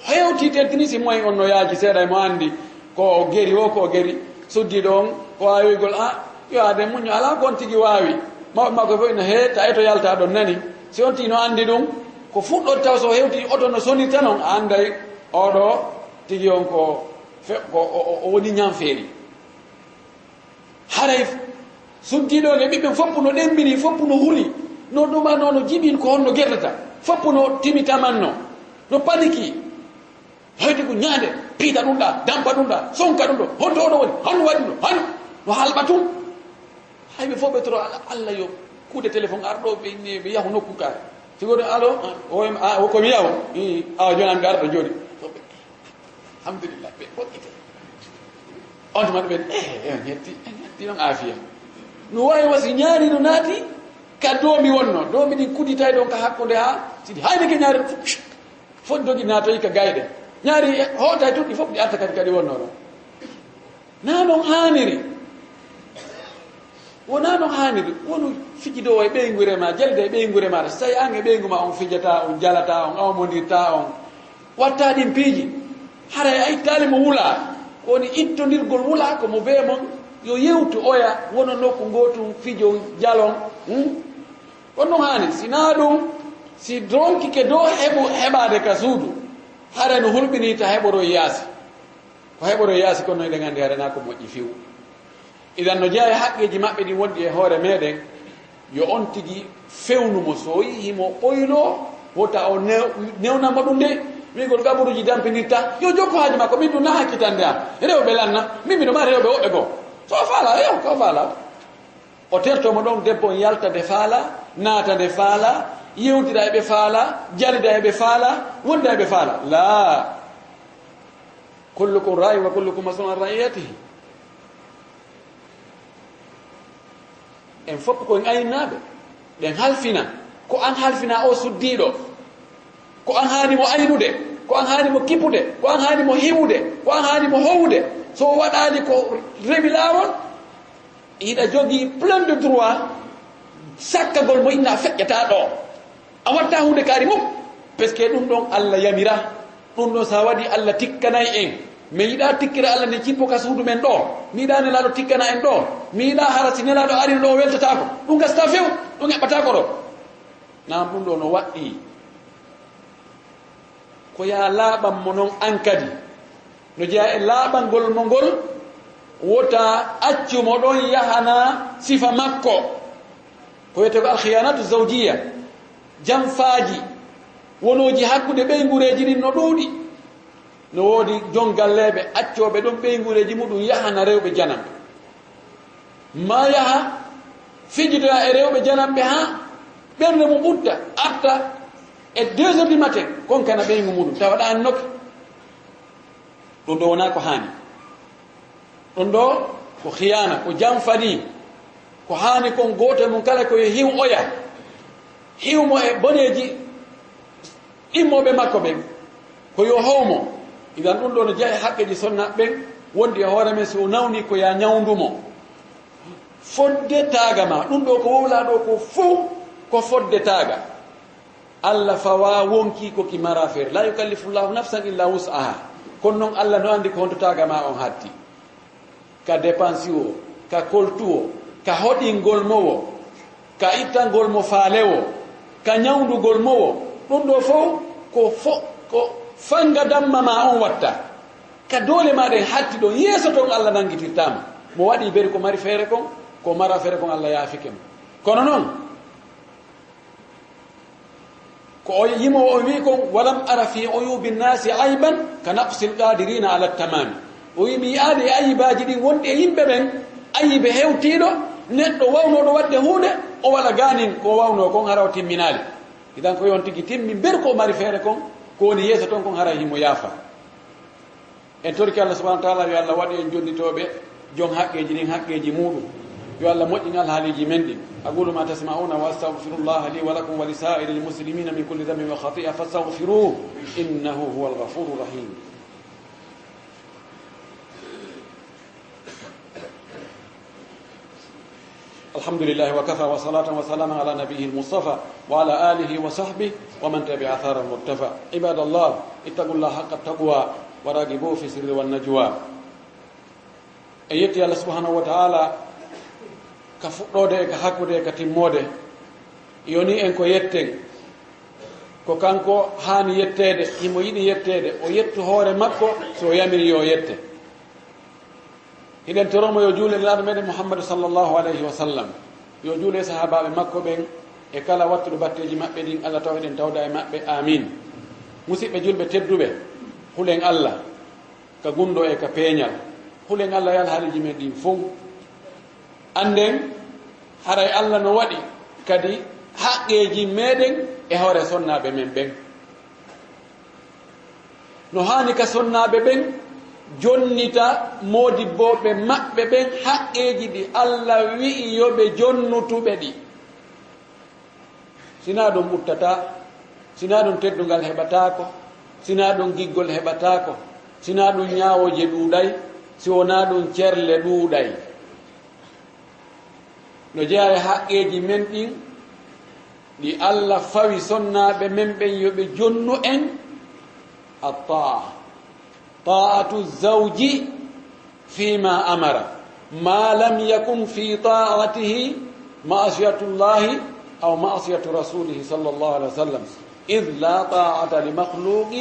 hewti tentini, si moyen on no yaaji seeɗa, e mo anndi ko o geri o, ko o geri, suddiiɗo on, ko waawigol, a, yo aade muñño, alaa ko on tigi waawi. Mawɓe makko fof ina hee, ta eto yalta ɗon nani. Si on tigi no anndi ɗum, ko fuɗɗoto taw so hewti oto no sonirta non, a annday oɗo tigi on ko fe-, ko o, o, o woni ñamfeeri. Haray suddiiɗo on e ɓiɓɓe fof no ɗemmbiri, fof no huli. No ɗuma, no, no jibin ko honno gertata. Fof no timitamanno. No paniki. Hoyde ko ñaande, piita ɗum ɗa, dampa ɗum ɗa, sonka ɗum ɗo. Honto oɗo woni? Honno waɗi ɗum ɗo? Honno? No halɓa tun. Hay ɓe fof ɓe toro Alla, Alla yo kuude téléphone ar ɗo, ɓe, ɓe yahu nokku ka. Si woɗo, "Allo, o, o, ko mi yahu?" "Ii, awa jooni an mi arata jooni." Alhamdulillah, ɓe ɓoggite. On tuma ɓe, "Eh, eh, en hetti, en hetti noon aafiya." No waawi wasi ñaari no naati ka doomi wonno. Doomi ɗin kudditay ɗon ka hakkunde haa, sidi hayni ke ñaari fof, fof dogi naatoyi ka gayɗe. Ñaari hootay tun ɗi fof ɗi arta kadi, kadi wonno ɗon. Naa noon haaniri. Wonaa noon haaniri. Wonu fijidoowo e ɓeynguure ma, jalda e ɓeynguure ma. So tawi aan e ɓeyngu ma on fijataa, on jalataa, on awmondirtaa, on wattaa ɗin piiji, haray a ittaali mo wulaa. Ko woni ittondirgol wulaa ko mo bee mon yo yewtu oya, wono nokku ngootu, fijon, jalon. Hmm? Kono noon haani, si naa ɗum, si ronkike dow heɓu-, heɓaade ka suudu, haray no hulɓinii ta heɓoroy yaasi. Ko heɓoroy yaasi kon no eɗen anndi haray naa ko moƴƴi few. Idan no jeyaa e haqqeeji maɓɓe ɗin wonɗi e hoore meɗen, yo on tigi fewnu mo, so o yi'i himo ɓoyloo, wota o new-, newna mo ɗum de. Wiigol gaburuuji dampinirta, yo jokku haaji makko, min ɗum na hakkitande am. Rewɓe lanna, min miɗo mari rewɓe woɓɓe goo. So o faala, yo, ko o faala. O terto mo ɗon, debbo on yalta de faala, naata de faala, yewtida e ɓe faala, jalida e ɓe faala, wonda e ɓe faala. Laa. Kullukum raa'in wa kullukum mas'uulun an ra'iyyatihi. En fof ko en ayninnaaɓe. Ɗen halfina. Ko an halfina o suddiiɗo. Ko an haani mo aynude. Ko an haani mo kippude. Ko an haani mo hiwude. Ko an haani mo howude. So o waɗaali ko rewi laawol, hiɗa jogii plein de droit sakkagol mo inna a feƴƴataa ɗoo. A watta huunde kaari mum. Parce que ɗum ɗon Allah yamira. Ɗum ɗon so a waɗi Allah tikkanay en. Mi yiɗaa tikkira Allah ne cippo ka suudu men ɗoo. Mi yiɗaa Nelaaɗo tikkana en ɗoo. Mi yiɗaa hara si Nelaaɗo arino ɗoo o weltataako. Ɗum gasataa few. Ɗum eɓɓataako ɗoo. Naam, ɗum ɗoo no waɗɗii. Ko yaa laaɓan mo non an kadi. No jeyaa e laaɓangol mo ngol, wota accu mo ɗon yahana sifa makko. Ko wiyetee ko alkhiyanatu zawjiya, janfaaji wonooji hakkunde ɓeynguureeji ɗin no ɗuuɗi. No woodi jon galleeɓe accooɓe ɗon ɓeynguureeji muɗum yahana rewɓe jananɓe. Maa yaha fijidoya e rewɓe jananɓe haa ɓernde mum ɓutta, arta e deux heures du matin, konkana ɓeyngu muɗum, tawa ɗaani noki. Ɗum ɗoo wonaa ko haani. Ɗum ɗoo ko khiyaana, ko janfa nii. Ko haani kon gooto e mum kala ko yo hiw oya. Hiw mo e boneeji immooɓe makko ɓen. Ko yo how mo. Idan ɗum ɗoo no jeyaa e haqqeeji sonnaaɓe ɓen, wondi e hoore men si o nawni ko yaa ñawndu mo. Fodde taaga ma. Ɗum ɗoo ko wowlaa ɗoo ko fow ko fodde taaga. Allah fawaa wonkii ko ki maraa feere. La yukallifu Allahu nafsan illa wus'aha. Kono non Allah no anndi ko honto taaga ma on hatti. Ka dépense wo, ka koltu wo, ka hoɗingol mo wo, ka ittangol mo faale wo, ka ñawndugol mo wo. Ɗum ɗoo fow ko fo-, ko fanga damma ma on watta. Ka doole ma ɗen hatti ɗon, yeeso ton Allah nanngitirtaa ma. Mo waɗi beri ko mari feere kon, ko maraa feere kon Allah yaafike mo. Kono non, ko o yimo o wi kon, "Walam ara fi uyubi nnasi ayban ka naqsil qadirina ala tamami." O wi, "Mi yi'aali e ayibaaji ɗin wonɗi e yimɓe ɓen, ayibe hewtiiɗo neɗɗo wawnooɗo waɗde huunde, o wala gaanin ko wawnoo kon, hara o timminaali." Idan ko yon tigi timmi, ber ko o mari feere kon, ko woni yeeso ton kon, hara himo yaafa. En torki Allah subhanahu wa ta'ala, yo Allah waɗu en jonnitooɓe jon haqqeeji ɗin, haqqeeji muɗum. Yo Allah moƴƴin alhaaliiji men ɗin. أقول ما تسمعون وأستغفر الله لي ولكم ولسائر المسلمين من كل ذنب وخطيئة فاستغفروه إنه هو الغفور الرحيم. الحمد لله وكفى وصلاة وسلاما على نبيه المصطفى وعلى آله وصحبه ومن تبع أثره واقتفى. عباد الله، اتقوا الله حق التقوى وراقبوه في السر والنجوى. En yetti Allah subhanahu wa ta'ala ka fuɗɗoode e ka hakkude e ka timmoode. Yoni en ko yetten. Ko kanko haani yetteede, himo yiɗi yetteede. O yettu hoore makko, so o yamiri yo yette. Hiɗen toromo yo juule Nelaaɗo meɗen Muhammadu sallallahu alayhi wa sallam. Yo juule sahaabaaɓe makko ɓen e kala wattuɗo batteeji maɓɓe ɗin, Allah tawa eɗen tawda e maɓɓe. Amin. Musiɓɓe julɓe tedduɓe, hulen Allah ka gunndo e ka peeñal. Hulen Allah e alhaaliiji men ɗin fow. Annden, haray Allah no waɗi kadi haqqeeji meɗen e hoore sonnaaɓe men ɓen. No haani ka sonnaaɓe ɓen jonnita moodibbooɓe maɓɓe ɓen haqqeeji ɗi Allah wi'i yo ɓe jonnutu ɓe ɗi. Sinaa ɗum ɓuttataa, sinaa ɗum teddungal heɓataako, sinaa ɗum giggol heɓataako, sinaa ɗum ñaawooje ɗuuɗay, si wonaa ɗum cerle ɗuuɗay. No jeyaa e haqqeeji men ɗin, ɗi Allah fawi sonnaaɓe men ɓen yo ɓe jonnu en, الطاعة. طاعة الزوج فيما أمر، ما لم يكن في طاعته معصية الله أو معصية رسوله صلى الله عليه وسلم، إذ لا طاعة لمخلوق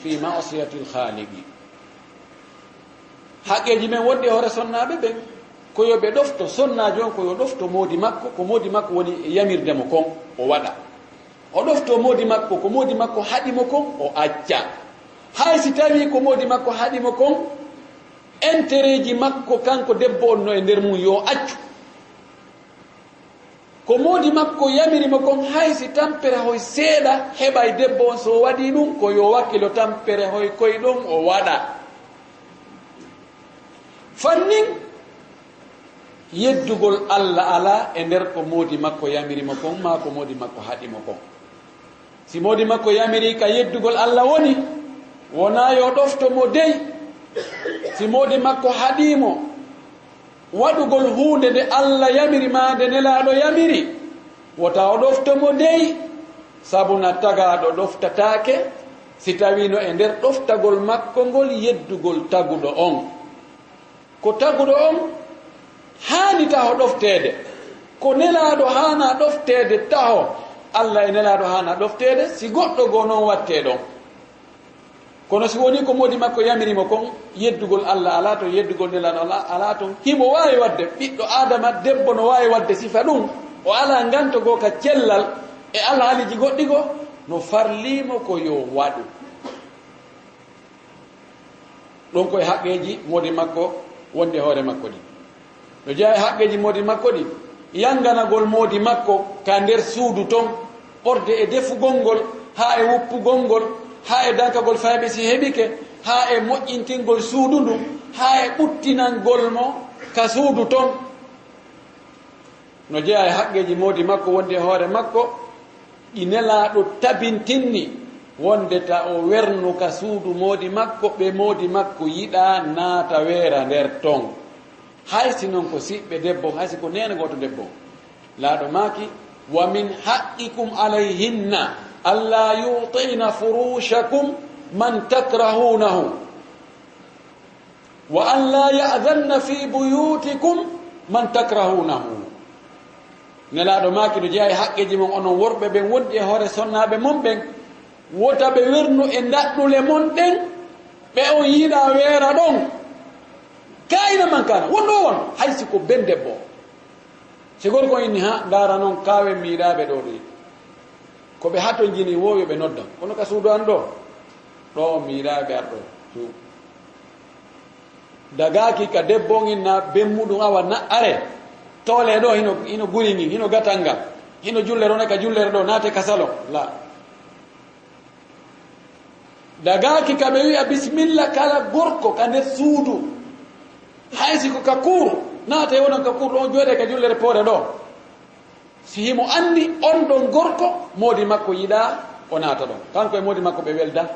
في معصية الخالق. Haqqeeji men wonɗi e hoore sonnaaɓe ɓen, ko yo ɓe ɗofto sonnaajo on, ko yo ɗofto moodi makko, ko moodi makko woni e yamirde mo kon, o waɗa. O ɗofto moodi makko, ko moodi makko haɗi mo kon, o acca. Hay si tawii ko moodi makko haɗi mo kon, entereeji makko kanko debbo on no e nder mum, yo accu. Ko moodi makko yamiri mo kon, hay si tampere hoy seeɗa heɓay debbo on, so o waɗii ɗum, ko yo wakkilo tampere hoy koy ɗon o waɗa. Fannin yeddugol Alla alaa e nder ko moodi makko yamiri mo kon, maa ko moodi makko haɗi mo kon. Si moodi makko yamiri ka yeddugol Alla woni, wonaa yo ɗofto mo dey. Si moodi makko haɗii mo waɗugol huunde nde Alla yamiri maa nde Nelaaɗo yamiri, wota o ɗofto mo dey, sabu na tagaaɗo ɗoftataake, si tawii no e nder ɗoftagol makko ngol yeddugol taguɗo on. Ko taguɗo on haani taho ɗofteede, ko Nelaaɗo haana ɗofteede taho, Alla e Nelaaɗo haana ɗofteede, si goɗɗo goo non wattee ɗon. Kono si wonii ko moodi makko yamiri mo kon, yeddugol Alla alaa ton, yeddugol Nelaaɗo alaa, alaa ton, himo waawi waɗde, ɓiɗɗo Aadama debbo no waawi waɗde sifa ɗum, o alaa nganto goo ka cellal e alhaaliiji goɗɗi goo, no farlii mo ko yo waɗu. Ɗum ko e haqqeeji moodi makko wonde hoore makko ɗin. No jeyaa e haqqeeji moodi makko ɗin, yanganagol moodi makko ka nder suudu ton, ɓorde e defugol ngol, haa e wuppugol ngol, haa e dankagol fayɓe si heɓike, haa e moƴƴintingol suudu ndun, haa e ɓuttinangol mo ka suudu ton. No jeyaa e haqqeeji moodi makko wonde e hoore makko, ɗi Nelaaɗo tabintinni wonde ta o wernu ka suudu moodi makko, ɓe moodi makko yiɗaa naata weera nder ton. Hay si non ko siɓɓe debbo, hay si ko neene gooto debbo. Nelaaɗo maaki, "Wa min haqqikum alayhinna alla yu'tina furushakum man takrahunahu." "Wa an la ya'dhanna fi buyutikum man takrahunahu." Nelaaɗo maaki no jeyaa e haqqeeji mon onon worɓe ɓen wonɗi e hoore sonnaaɓe mon ɓen, wota ɓe wernu e ndaɗɗule mon ɗen, ɓe on yiɗaa weera ɗon. Kaa'ina man kaana, won ɗo won, hay si ko ben debbo. Si gorko inni, "Ha, ndaara non kaawe mi yiɗaa ɓe ɗo ɗi." Ko ɓe hatonjini wo yo ɓe nodda. Kono ka suudu an ɗo, ɗo on mi yiɗaa ɓe arɗo. Dagaaki ka debbo on inna ben muɗum awa na are. Toole ɗo hino, hino guri ngi, hino gatal ngal. Hino jullere on e ka jullere ɗo, naate ka salon. La. Dagaaki ka ɓe wi'a bismilla kala gorko ka nder suudu. Hay si ko ka kuur, naate wonan ka kuur ɗo, on jooɗe ka jullere poore ɗo. Si himo anndi on ɗon gorko, moodi makko yiɗaa o naata ɗon. Kanko e moodi makko ɓe welda.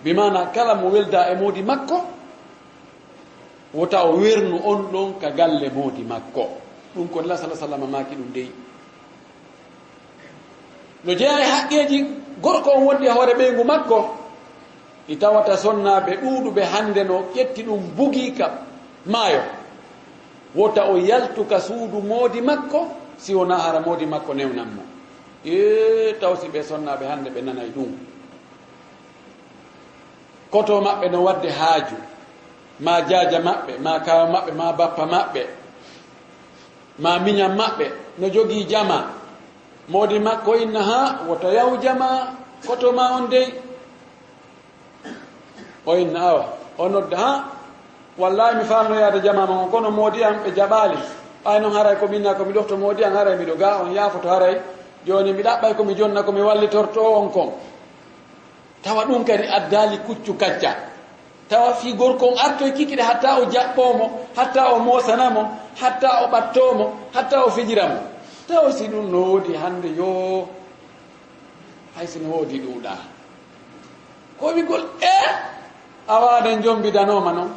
Bi maana kala mo welda e moodi makko, wota o wernu on ɗon ka galle moodi makko. Ɗum ko Nela sala sallama maaki ɗum dey. No jeyaa e haqqeeji gorko on wonɗi e hoore ɓeyngu makko, ɗi tawata sonnaaɓe ɗuuɗuɓe hannde no ƴetti ɗum bugii ka maayo. Wota o yaltu ka suudu moodi makko, si wonaa hara moodi makko newnan mo. Ee, taw si ɓe sonnaaɓe hannde ɓe nanay ɗum. Koto maɓɓe no waɗde haaju, maa jaaja maɓɓe, maa kaawa maɓɓe, maa bappa maɓɓe, maa miñan maɓɓe, no jogii jamaa. Moodi makko inna, "Haa, wota yahu jamaa, koto maa on dey." O inna, "Awa." O nodda, "Haa, wallaahi mi faalno yaade jamaa ma on, kono moodi am ɓe jaɓaali. Ɓay non haray ko minna ko mi ɗofto moodi am, haray miɗo ga on yaafoto haray. Jooni mi ɗaɓɓay ko mi jonna ko mi wallitorto on kon." Tawa ɗum kadi addaali kuccu kacca. Tawa fii gorko on artoy kikiɗe hatta o jaɓɓoo mo, hatta o moosana mo, hatta o ɓattoo mo, hatta o fijira mo. Tawa si ɗum no woodi hannde yoo, hay si no woodi ɗuuɗaa. Ko wi'gol, "Ee, a waadan jombidanooma non."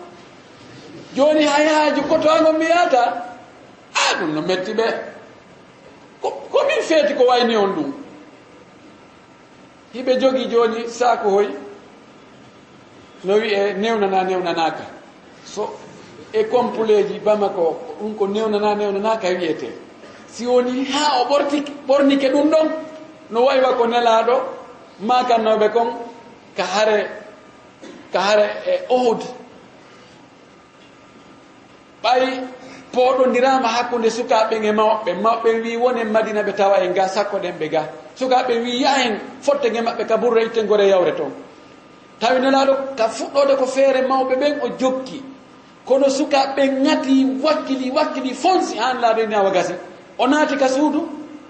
Jooni hay haaju koto an on mi yaata. A ɗum no metti ɓe. Ko, ko min feeti ko wayni on ɗum. Hiɓe jogii jooni saaku hoy no wi'e newnanaa newnanaaka. So e kompuleeji Bamako, ɗum ko newnanaa newnanaaka wi'etee. Si woni haa o ɓorti-, ɓornike ɗum ɗon, no wayi wa ko nelaaɗo maakannooɓe kon ka hare, ka hare e Uhud. Ɓay pooɗondiraama hakkunde sukaaɓe ɓen e mawɓe ɓen. Mawɓe ɓen wi'i, "Wonen Madina ɓe tawa en ga, sakkoɗen ɓe ga." Sukaaɓe ɓen wi'i, "Yahen, fotten e maɓɓe ka burre, itten gore yawre ton." Tawi Nelaaɗo ka fuɗɗoode ko feere mawɓe ɓen o jokki. Kono sukaaɓe ɓen ŋati, wakkili, wakkili, fonsi haa Nelaaɗo inni awa gasi. O naati ka suudu,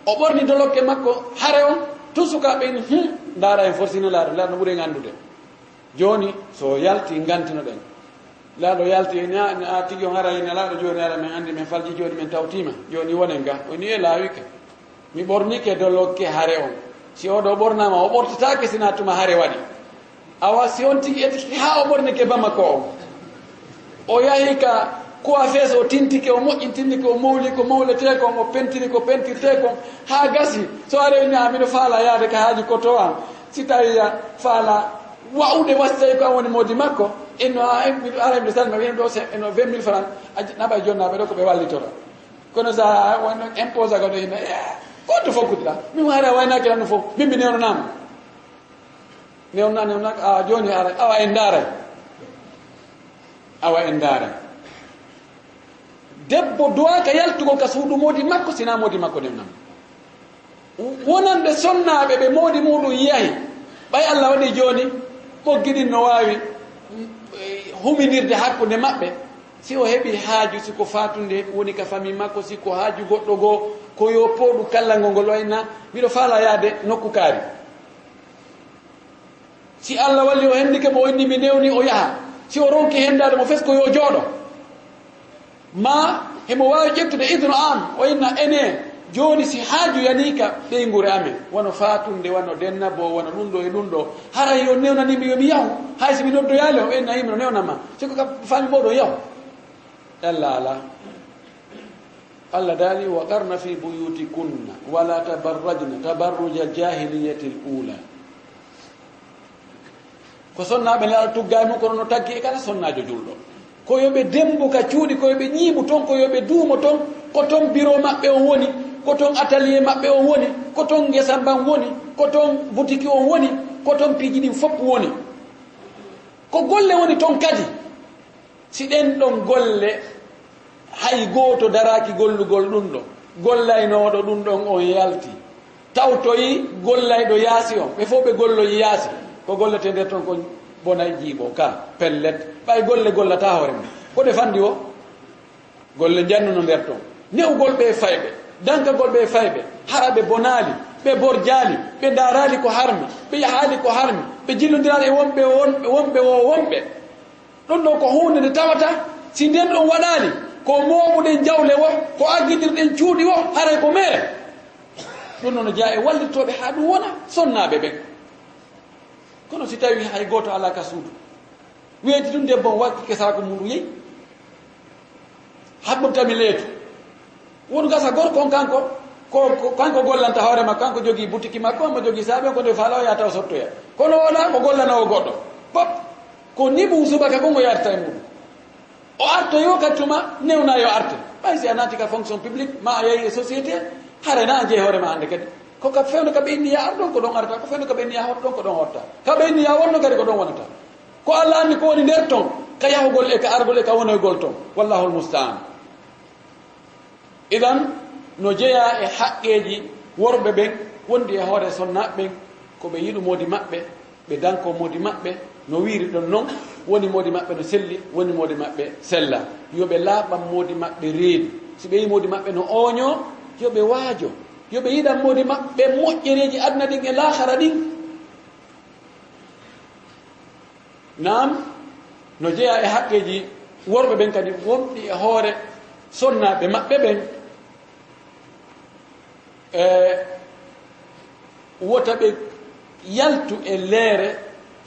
o ɓorni dolokke makko hare on, tun sukaaɓe ɓen, hum, ndaara en forsi Nelaaɗo, Nelaaɗo no ɓuri en anndude. Jooni, so yalti, ngantinoɗen. Nelaaɗo yalti, ni a, ni a tigi on hara, Nelaaɗo jooni hara, men anndi, men falji jooni, men tawtiima. Jooni wonen ga. O ni e laawi ka. Mi ɓornike dolokke hare on. Si o ɗo ɓornama, o ɓortataake sina tuma hare waɗi. Awa si on tigi etiki haa o ɓornike Bamako on. O yahi ka coiffeuse, o tintike, o moƴƴintindike, o mowli ko mowletee kon, o pentiri ko pentirtee kon, haa gasi. So a rewni, a miɗo faala yaade ka haaju koto an. Si tawi a faala wa'ude, wasi tawi ko an woni moodi makko, en no a, en miɗo ara, miɗo salma, wiyen ɗo se, en no vingt mille francs, a j-, naɓa e jonnaaɓe ɗo ko ɓe wallitora. Kono sa wonno impose ka ɗo ina, eh, ko to fokkude ɗa? Min hara waynaaki lan no fof, min mi newnanaama. Newna, newna, a jooni ara, awa en ndaara. Awa en ndaara. Debbo duwaaka yaltugol ka suudu moodi makko, sina moodi makko newnama. Wonande sonnaaɓe ɓe moodi muɗum yahi, ɓay Allah waɗi jooni, ɓoggi ɗin no waawi, mm, eh, huminirde hakkunde maɓɓe. Si o heɓi haaju, si ko faatunde woni ka famille makko, si ko haaju goɗɗo goo, ko yo pooɗu kallangol ngol wayna, miɗo faala yaade nokku kaari. Si Allah walli o hendike mo, o inni mi newni, o yaha. Si o ronki hendaade mo fes, ko yo jooɗo. Ma himo waawi ƴettude idnu am, o inna ene, jooni si haaju yanii ka ɓeynguure amen, wano faatunde, wano denna bo, wano ɗum ɗo e ɗum ɗo, haray yo newnani mi, yo mi yahu, hay si mi noddoyaali, o inna himo newna ma. Si ko ka faami mooɗon, yahu. Ella alaa. Allah daali, "Wa qarna fi buyutikunna, wa la tabarrajna tabarrujal jahiliyatil ula." Ko sonnaaɓe Nelaaɗo tugga e mum, kono no taggi e kala sonnaajo julɗo. Ko yo ɓe dembu ka cuuɗi, ko yo ɓe ñiiɓu ton, ko yo ɓe duumo ton, ko ton biro maɓɓe on woni, ko ton atelier maɓɓe on woni, ko ton ngesa mban woni, ko ton butiki on woni, ko ton piiji ɗin fof woni. Ko golle woni ton kadi. Si ɗen ɗon golle, hay gooto daraaki gollugol ɗum ɗon, gollaynooɗo ɗum ɗon on yalti, tawtoyi gollayɗo yaasi on, ɓe fof ɓe golloyi yaasi, ko golletee nder ton kon bonay jiiɓo ka, pellet, ɓay golle gollataa hoore mum. Ko ɗe fanndi o? Golle njannuno nder ton. Ne'ugol ɓe fayɓe, dankagol ɓe fayɓe, hara ɓe bonaali, ɓe borjaali, ɓe ndaaraali ko harmi, ɓe yahaali ko harmi, ɓe jillondiraali e wonɓe won-, wonɓe wo wonɓe. Ɗum ɗon ko huunde nde tawata, si nden ɗon waɗaali, ko mooɓuɗen jawle wo, ko aggidirɗen cuuɗi wo, haray ko meere. Ɗum noon no jeyaa e wallitooɓe haa ɗum wona sonnaaɓe ɓen. Kono si tawii hay gooto alaa ka suudu, weeti ɗum debbo on wakki kesaaku mum ɗum yehi, haɓɓirta mi leetu. Won gasa gorko on kanko, ko, ko kanko gollanta hoore makko, kanko jogii butiki makko, omo jogii saabe, ko nde faala o yaha taw sottoya. Kono wona ko gollanoowo goɗɗo. Pop, ko ni mum subaka ko ngo yarta e mum. O artoyi o kadi tuma newna yo arte. Ɓay si a naati ka fonction publique, ma a yahi e société, hare na a jeyi hoore ma hannde kadi. Ko ka fewndo ka ɓe inni ya ar ɗon ko ɗon arta, ko fewndo ka ɓe inni ya hot ɗon ko ɗon hotta. Ka ɓe inni ya wonno kadi ko ɗon wonata. Ko Allah anndi ko woni nder ton, ka yahugol e ka argol e ka wonoygol ton. Wallahul musta'an. Idan, no jeyaa e haqqeeji worɓe ɓen wondi e hoore sonnaaɓe ɓen, ko ɓe yiɗu moodi maɓɓe, ɓe danko moodi maɓɓe, no wiiri ɗon non, woni moodi maɓɓe no selli, woni moodi maɓɓe sella. Yo ɓe laaɓan moodi maɓɓe reedu. Si ɓe yi moodi maɓɓe no ooñoo, yo ɓe waajo. Yo ɓe yiɗan moodi maɓɓe moƴƴereeji aduna ɗin e laahara ɗin. Naam, no jeyaa e haqqeeji worɓe ɓen kadi wonɗi e hoore sonnaaɓe maɓɓe ɓen, e wota ɓe yaltu e leere,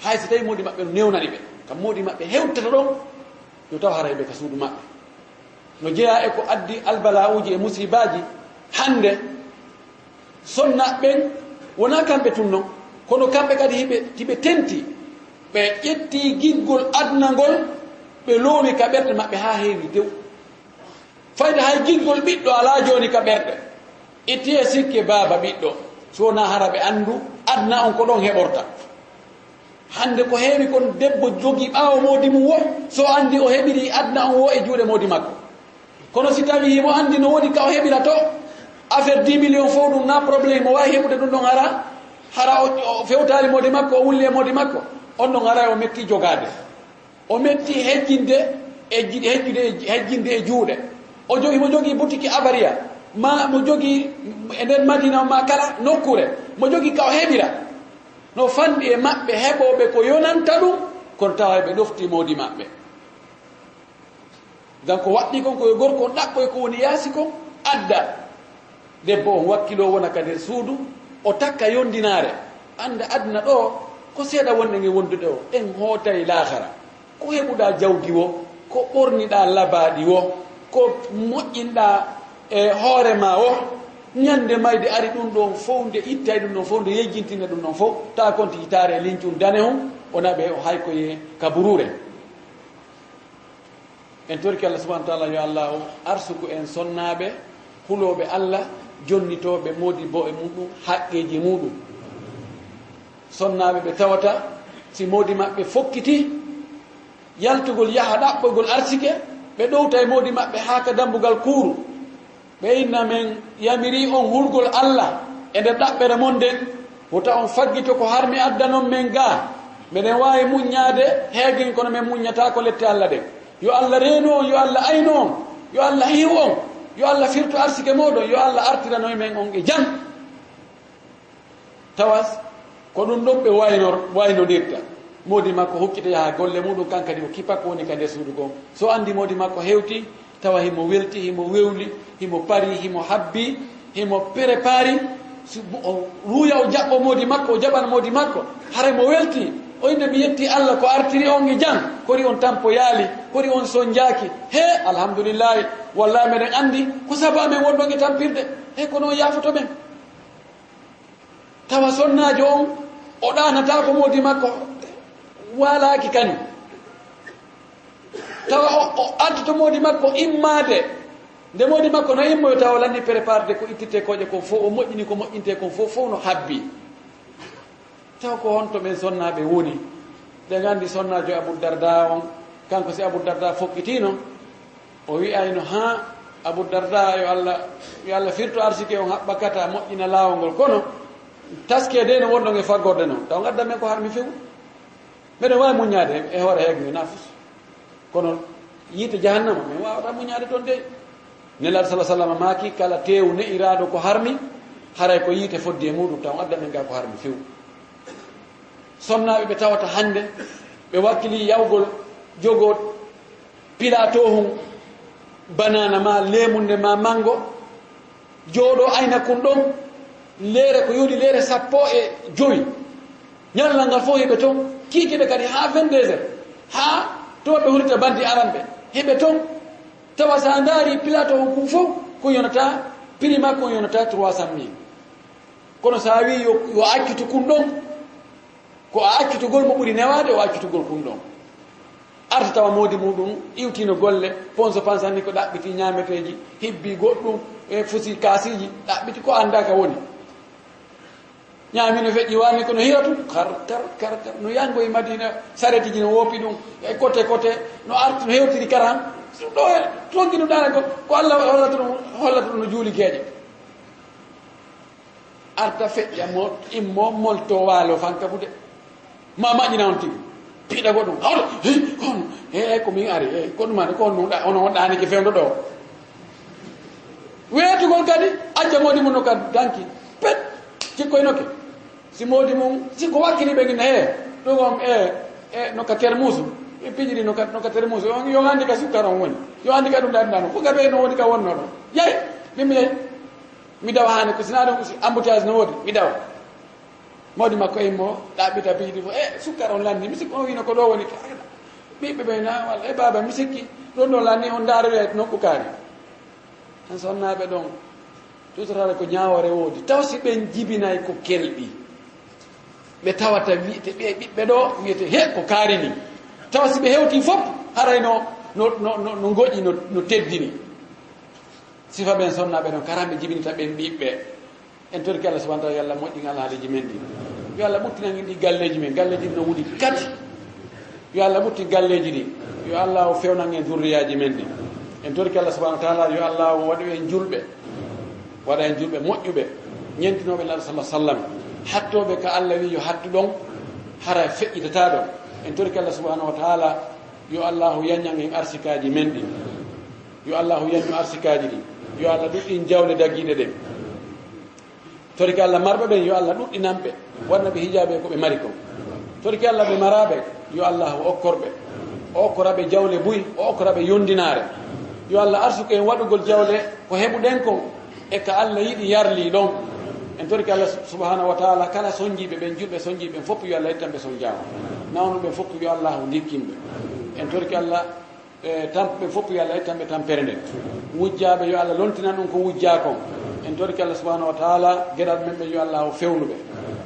hay si tawii moodi maɓɓe no newnani ɓe, kam moodi maɓɓe hewtata ɗon, yo taw haray ɓe ka suudu maɓɓe. No jeyaa e ko addi albala'uuji e musiibaaji hannde, sonnaaɓe ɓen wonaa kamɓe tun non, kono kamɓe kadi hiɓe, hiɓe tenti, ɓe ƴetti giggol aduna ngol, ɓe loowi ka ɓerɗe maɓɓe haa heewi tew. Fayda hay giggol ɓiɗɗo alaa jooni ka ɓerɗe. Ittee sikke baaba ɓiɗɗo, so wonaa hara ɓe anndu aduna on ko ɗon heɓorta. Hannde ko heewi kon debbo jogii ɓaawo moodi mum wo, so anndi o heɓiri aduna on wo e juuɗe moodi makko. Kono si tawii himo anndi no woni ka o heɓira to, affaire dix millions fof ɗum na problème, mo waawi heɓude ɗum ɗon hara, hara o, o fewtaali moodi makko, o wulli e moodi makko. On ɗon haray o metti jogaade. O metti hejjinde e ji-, hejjude e, hejjinde e juuɗe. O jogi, mo jogii butiki Abariya, ma mo jogii e nder Madina, ma kala nokkuure, mo jogii ka o heɓira. No fanɗi e maɓɓe heɓooɓe ko yonanta ɗum, kono tawa ɓe ɗofti moodi maɓɓe. Ngam ko waɗɗii kon ko yo gorko on ɗaɓɓoy ko woni yaasi kon, adda. Debbo on wakkiloo wona ka nder suudu, o takka yondinaare. Annda aduna ɗoo, ko seeɗa wonɗen e wondude o, en hootay laahara. Ko heɓuɗaa jawdi wo, ko ɓorniɗaa labaaɗi wo, ko moƴƴinɗaa e hoore maa wo, ñande mayde ari ɗum ɗon fow, nde ittay ɗum ɗon fow, nde yejjintina ɗum ɗon fow, taa kon tigi taare lincun danehun, o naɓe o haykoye ka buruure. En torki Allah subhanahu wa ta'ala yo Allah o arsuku en sonnaaɓe hulooɓe Allah, jonnitooɓe moodi bo e muɗum haqqeeji muɗum. Sonnaaɓe ɓe tawata si moodi maɓɓe fokkiti yaltugol yaha ɗaɓɓoygol arsike, ɓe ɗowta e moodi maɓɓe haa ka dambugal kuuru. Ɓe inna men yamiri on hulgol Allah e nder ɗaɓɓere mon nden, wota on faggito ko harmi addanon men gaa. Meɗen waawi muññaade heegen, kono men muññataa ko lette Allah ɗen. Yo Allah reenu on, yo Allah aynu on, yo Allah hiw on, yo Allah firtu arsike mooɗon, yo Allah artiranoy men on e jam. Tawas ko ɗum ɗon ɓe waynor-, waynodirta. Moodi makko huccita yaha golle muɗum, kan kadi o kipa ko woni ka nder suudu kon. So anndi moodi makko hewti, tawa himo welti, himo wewli, himo pari, himo habbi, himo prepari. Si bu-, o ruuya, o jaɓɓo moodi makko, o jaɓana moodi makko. Haray mo welti, o inna mi yetti Allah ko artiri on e jam, kori on tampoyaali, kori on sonjaaki. He, alhamdulillahi, wallahi meɗen anndi ko sabu amen wonɗon e tampirde. He, kono on yaafoto men. Tawa sonnaajo on, o ɗaanataa ko moodi makko waalaaki kañum. Tawa o, o addoto moodi makko immaade. Nde moodi makko no immoyo, tawa o lanni préparde ko ittirte kooƴe kon fof, o moƴƴini ko moƴƴinte kon fof, fof no habbi. Taw ko honto ɓen sonnaaɓe woni? Ɓe nganndi sonnaajo Abu Darda on, kanko si Abu Darda fokkitiino, o wi'ayno, "Haa, Abu Darda, yo Allah, yo Allah firtu arsike on, haɓɓa kata, moƴƴina laawol ngol. Kono taskee de no wonɗon e faggorde non. Taw ngaddan men ko harmi few. Meɗen waawi muññaade e hoore heegne nafus. Kono yiite jahannama, men waawata muññaade toon de." Nelaaɗo sala sallam maaki, "Kala teewu ne'iraaɗo ko harmi, haray ko yiite foddi e muɗum, taw addan men gaa ko harmi few." Sonnaaɓe ɓe tawata hannde, ɓe wakkili yawgol jogoo pilato hun, banana ma, leemunde ma, mango, jooɗoo ayna kun ɗon, leere ko yoni leere sappo e jowi. Ñallal ngal fof heɓe toon, kiikiiɗe kadi haa vingt-deux heures, haa to ɓe hulita bandi aran ɓe, heɓe toon. Tawa sa ndaari pilato on kun fof, ko yonata, prix makko on yonata trois cent mille. Kono sa wi yo, yo accutu kun ɗon, ko a accutugol mo ɓuri newaade, o accutugol kun ɗon. Arta tawa moodi muɗum iwtino golle, ponso pansanni ko ɗaɓɓiti ñaameteeji, hibbi goɗɗum, e fusi kaasiiji, ɗaɓɓiti ko annda ka woni. Ñaami no feƴƴi waami kono hira tun, kar, kar, kar, kar. No yango e Madina, saretiiji no woopi ɗum, e kote, kote, no arti, no hewtiri karam. Ɗo e, tonki ɗum ɗaana ko, ko Allah hollata ɗum, hollata ɗum no juuli geeƴe. Arta feƴƴa mo, immo, molto waalo fanka fu de. Ma maƴƴina on tigi. Piɗa goɗɗum. Hawto, he, kono, he, ko min ari, he, ko ɗum ari, ko on ɗa-, ono on ɗaanike fewndo ɗo. Weetugol kadi, acca moodi mum no ka danki. Pet, cikkoynoke. Si moodi mum, si ko wakkili ɓe gina, he, ɗum on, e, e, no ka termusu. Ɓe pijiri no ka, no ka termusu. On, yo anndi ka sukkar on woni. Yo anndi ka ɗum ɗaɗi ɗano. Ko ka ɓe no woni ka wonno ɗo. Yahi, min mi yahi. Mi dawa haane ko sinaa ɗum si embouteillage no woodi, mi dawa. Mawdi makko e mo ɗaɓɓita piiji fof, e sukkar on lanni, mi sikki on wino ko ɗo woni ka. Ɓiɓɓe ɓe na, walla e baaba, mi sikki ɗon ɗo lanni on ndaarire nokku kaari. Tan sonnaaɓe ɗon, tutotare ko ñaawore woodi. Taw si ɓen jibinay ko kelɗi, ɓe tawata wiyete ɓe ɓiɓɓe ɗo, wiyete he ko kaari ni. Taw si ɓe hewti fof, haray no, no, no, no, no ngoƴi, no, no teddini. Sifa ɓen sonnaaɓe ɗon, karamɓe jibinita ɓen ɓiɓɓe. En torki Allah subhanahu wa ta'ala, yo Allah moƴƴin alhaaliiji men ɗi. Yo Allah ɓuttinan en ɗi galleeji men, galleeji ɗi no wuli kadi. Yo Allah ɓuttin galleeji ɗi. Yo Allah o fewnan en zurriyaaji men ɗi. En torki Allah subhanahu wa ta'ala, yo Allah o waɗu en julɓe. Waɗa en julɓe moƴƴuɓe. Ñentinooɓe Nelaaɗo sallallahu alaihi wasallam. Hattooɓe ka Allah wi yo hattu ɗon. hara feƴƴitataa ɗon. En torike Allah subhanahu wa taala, yo Allahu yañan en arsikaaji men ɗin. Yo Allahu yañu arsikaaji ɗin. Yo Allah ɗuɗɗin jawle dagiiɗe ɗen. Torike Allah marɓe ɓen, yo Allah ɗuɗɗinan ɓe, waɗana ɓe hijaabe ko ɓe mari kon. Torike Allah ɓe maraaɓe, yo Allah o okkor ɓe. O okkora ɓe jawle buy, o okkora ɓe yondinaare. Yo Allah arsuku en waɗugol jawle ko heɓuɗen kon, e ka Allah yiɗi yarli ɗon. En torike Allah subhanahu wa taala, kala sonjiiɓe ɓen, julɓe sonjiiɓe ɓen fof, yo Allah ittan ɓe sonjaama. Nawnuɓe fof, yo Allah ndikkin ɓe. En torike Allah, e tampuɓe fof, yo Allah ittan ɓe tampere nden. Wujjaaɓe, yo Allah lontinan ɗum ko wujjaa kon. En torike Allah subhanahu wa taala, geɗal men ɓe, yo Allah o fewnu ɓe.